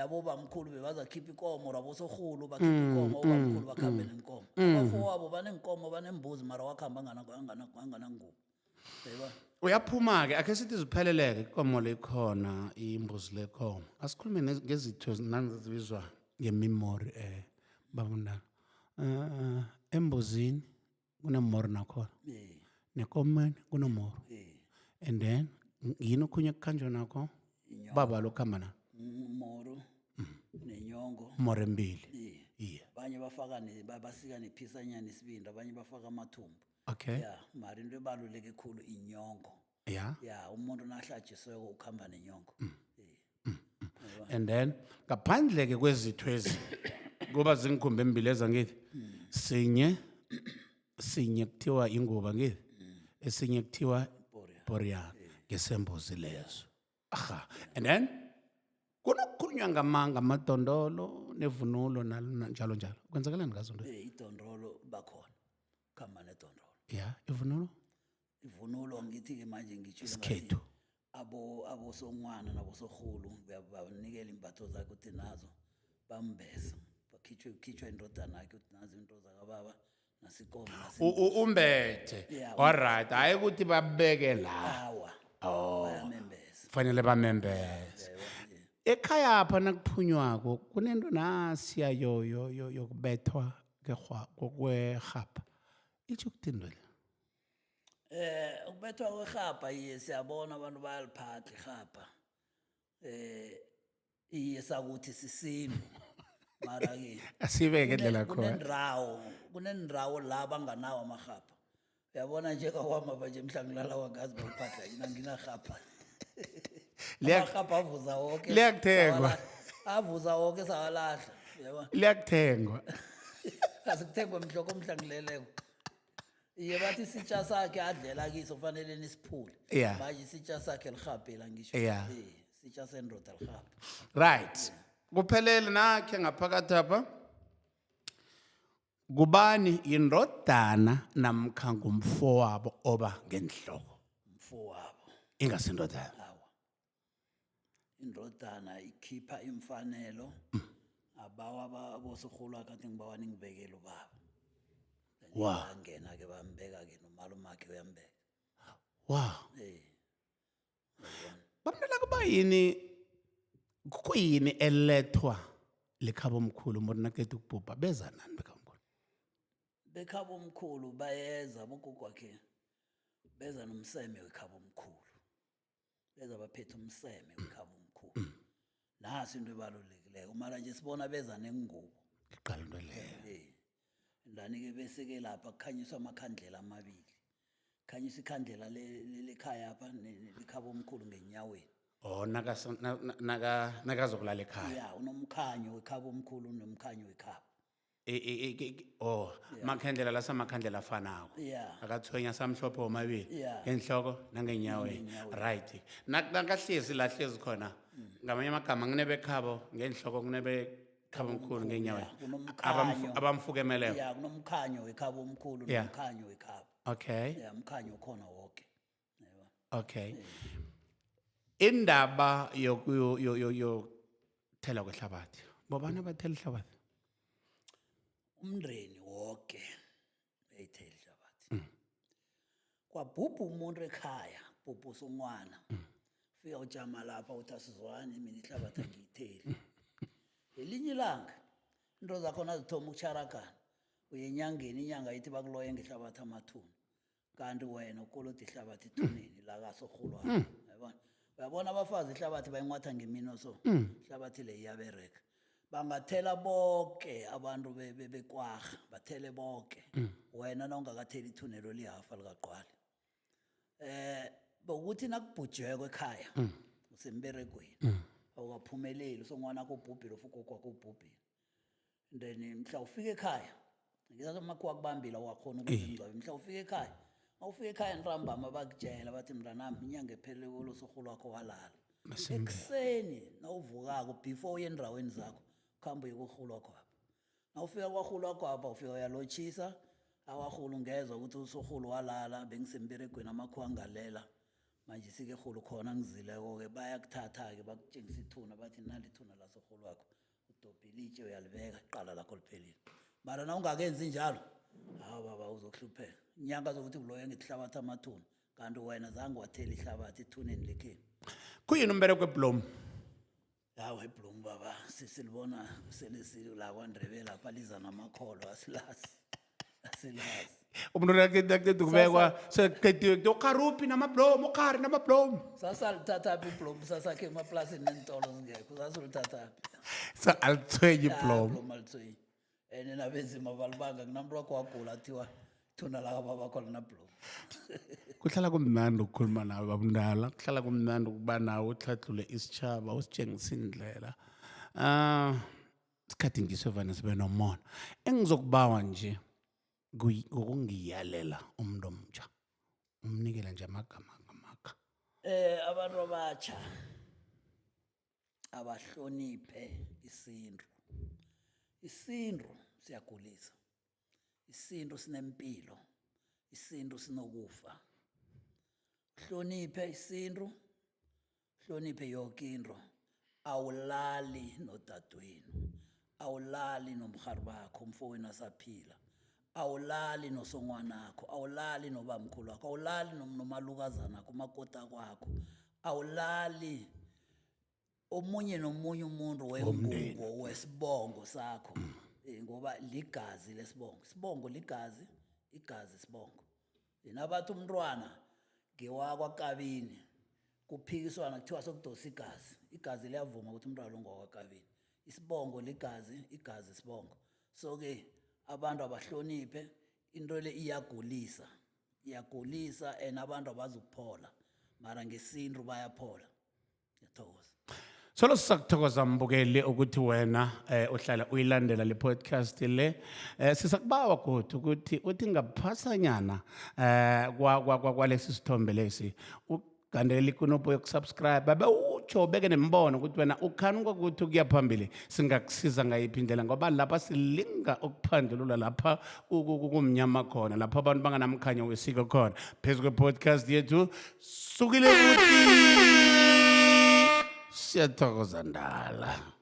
abobamkhulu bebazakhipha ikomo, rabosorhulu bakhipha ikomo, abobamkhulu bakhambe nenkomo. Abafowabo banenkomo, banembuzi, mara wakhamba anganangubo, yayibona. Uyaphuma ke, akhe sithi zipheleleke ikomo lekhona, imbuzi lekhona. Asikhulume ngezitho nanzibizwa ngemimori, babundala. Embuzini kunemori nakhona. Nekomeni kunomori. And then yini okhunye kuhanjwa nakho? Baba lokuhamba na? Umoro nenyongo. Mori embili. Iye. Abanye bafaka basika nephisanyana isibindi, abanye bafaka amathumbu. Ya, mara into ebaluleke khulu inyongo. Ya, umuntu nahlatshisiweko ukuhamba nenyongo. And then ngaphandle ke kwezitho ezi kuba zingikhumba embili ezangithi sinye sinye kuthiwa ingubo, angithi esinye kuthiwa poriyana, ngesembuzi lezo. Aha, and then kunokukhulunywa ngamanga amadondolo nevunulo nalo njalo njalo, kwenzakalani ngazo nto? Idondolo bakhona, kuhamba nedondolo. Ya, ivunulo? Ivunulo ngithi-ke manje ngitjho Isikhethu. Abo abosongwana nabosorhulu banikela imbatho zakhe ukuthi nazo bambesa, bakhitshwe, kukhitshwa indodana yakhe ukuthi nazo into zakababa, nasikomo. Umbethe. Yeah. Alright, hayi ukuthi babeke la. Awa, bayamembesa. Kufanele bamembese ekhaya apha nakuphunywako, kunento nasiya yokubethwa kwerhapha, itsho ukuthini nto le? Eh Ukubethwa kwerhabha, iye, siyabona abantu bayaliphatha irhabha. Iye, sakuthi sisintu, mara-ke Asibeke ngendlela khona. Kunendawo la banganawo amarhabha. Uyabona, njengakwamaba nje, mhla ngilala wangazi bawuphahla yini, anginarhabha. Amarhabha avuza woke. Liyakuthengwa. Avuza woke, sawalahla, uyabona. Liyakuthengwa. Asikuthengwe mhloko mhla ngileleko. Iye, bathi isitsha sakhe adlela kiso kufanele nisiphule. Manje isitsha sakhe lihabhela ngisho. Isitsha sendoda lihabha. Right, kuphelele nakhe ngaphakathi apha. Kubani indodana namkha ngumfowabo oba ngenhloko? Mfowabo. Ingasindodana? Awa, indodana ikhipha imfanelo, abawa abosorhulu akhe, athi ngibawa ningibekele ubaba. Angena-ke, bambeka-ke, nomalumakhe uyambeka. Bamntwana, kuba yini, kuyini elethwa likhabo omkhulu umuntu nakeda ukubhubha? Beza nani bekhamkhulu? Bekhabo omkhulu bayeza, bogogo wakhe beza nomseme wekhabo omkhulu, beza baphethe umseme wekhabo omkhulu. Nasi into ebalulekileyo, mara nje sibona beza nengubo. Ngiqala into leyo. Ndani-ke bese-ke lapha kukhanyiswa amakhandlela amabili, khanyisa ikhandlela lekhaya apha likhabo omkhulu ngenyaweni. Oh, nakazokulala ekhaya. Ya, unomkhanyo wekhabo omkhulu, unomkhanyo wekhabo. Oh, makhandlela la samakhandlela afanako. Akathwenya samhlophe womabili. Ngenhloko nangenyaweni. Nangenyaweni. Right. Nakahlezi la hlezi khona. Ngamanye amagama kunebekhabo ngenhloko, kunebe khabo omkhulu ngenyaweni. Ya, kunomkhanyo. Abamfukemeleko. Ya, kunomkhanyo wekhabo omkhulu nomkhanyo wekhabo. Ya, umkhanyo ukhona woke, yebo. Okay. Indaba yoku yo yo yokuthela kwehlabathi. Bobani abathela ihlabathi? Umndeni wonke eyithela ihlabathi. Kwabhubha umuntu ekhaya, bhubha usongwana, fika ujama lapha uthi asizwani, mina ihlabathi angiyitheli. Ngelinye ilanga into zakhona zithoma ukutsharagana, uye enyangeni, inyanga ithi bakuloye ngehlabathi amathuna, kanti wena ukoloda ihlabathi ethuneni lakasorhulwana, yabona. Uyabona, abafazi ihlabathi bayinwatha ngemino, so ihlabathi le iyabereka. Bangathela bonke abantu bekwarha, bathele bonke, wena nawungakatheli ithunelo lihafa likagqwali. Bokuthi nakubhujweko ekhaya, usemberegweni, awukaphumeleli, usongwana wakho ubhubhile, ufugogo wakho ubhubhile, then mhla ufika ekhaya, ngizathi amakhuwa akubambile, awakhona ukuthi ngcwabe. Mhla ufika ekhaya, awufika ekhaya ntambama, bakutshela bathi mntanami, inyanga epheleleko lo sorhulu wakho walala. Ekuseni nawuvukako, before uye endaweni zakho, kuhambe uye kurhulu wakho apha. Nawufika kwarhulu wakho apha, ufika uyalotshisa, awarhulu, ngezwa ukuthi usorhulu walala, bengisemberegweni, amakhuwa angalela, manje sike rhulu khona ngizileko-ke. Bayakuthatha-ke, bakutshengisa ithuna, bathi nali ithuna lasorhulu wakho, udobha ilitshe uyalibeka, iqala lakho liphelile. Mara na ungakenzi njalo, hawu baba, uzokuhlupheka. Inyanga zokuthi kuloyo ngetihlabathi amathuna, kanti wena zange wathela ihlabathi ethuneni lekhenu. Kuyini umbereko webloom? Hawu, ibloom baba, sesilibona sele sila kwaNdebele lapha, liza namakholo, asilazi, asilazi. Umuntu nakaqeda ukubekwa, sekuqediwe, ukharuphi namabloom, ukhari namabloom. Sasalithathaphi ibloom? Sasakhe emaplasini, neentolo zingekho, sasilithathaphi? So alithwenyi ibloom? Ibloom alithwenyi, and nabenzima balibanga. Kunamntu wakho wagula, athiwa thuna lakababakho linablom. Kuhlala kumnandi ukukhuluma nawe babundala, kuhlala kumnandi ukuba nawe, utlhadlule isitshaba, usitshengisa indlela. Isikhathi ngiso vane sibe nomona. Engizokubawa nje ngokungiyalela umuntu omtsha, umnikele nje amagama ngamakha. Abantu abatsha abahloniphe isintu. Isintu siyagulisa, isintu sinempilo, isintu sinokufa. Hloniphe isintu, hloniphe yonke into. Awulali nodadewenu, awulali nomhari bakho, umfowenu asaphila, awulali nosongwanakho, awulali nobamkhulu wakho, awulali nomalukazana akho, umakota kwakho, awulali omunye nomunye umuntu wengubo wesibongo sakho. Ngoba ligazi lesibongo, isibongo ligazi, igazi isibongo. Yena bathi umntwana Ngewakwakabini kuphikiswana kuthiwa sokudosa igazi, igazi liyavuma ukuthi umntwana lo ngowakwakabini. Isibongo ligazi, igazi isibongo. So-ke abantu abahloniphe into le, iyagulisa, iyagulisa and abantu abazukuphola, mara ngesintu bayaphola. Ngiyathokoza. Solo sisakuthokoza mbukeli ukuthi wena uhlala uyilandela le podcast le. Sisakubawa godu ukuthi uthi ngaphasanyana kwalesi sithombe lesi ugandelela ikonopo yokusubscribe, abe utsho ubeke nembono ukuthi wena ukhanuka ukuthi ukuya phambili singakusiza ngayiphi indlela, ngoba lapha silinga ukuphandlulula lapha kumnyama khona, lapha abantu banganamkhanyo wesiko khona. Phezu kwe-podcast yethu sukile ukuthi siyathokoza ndala.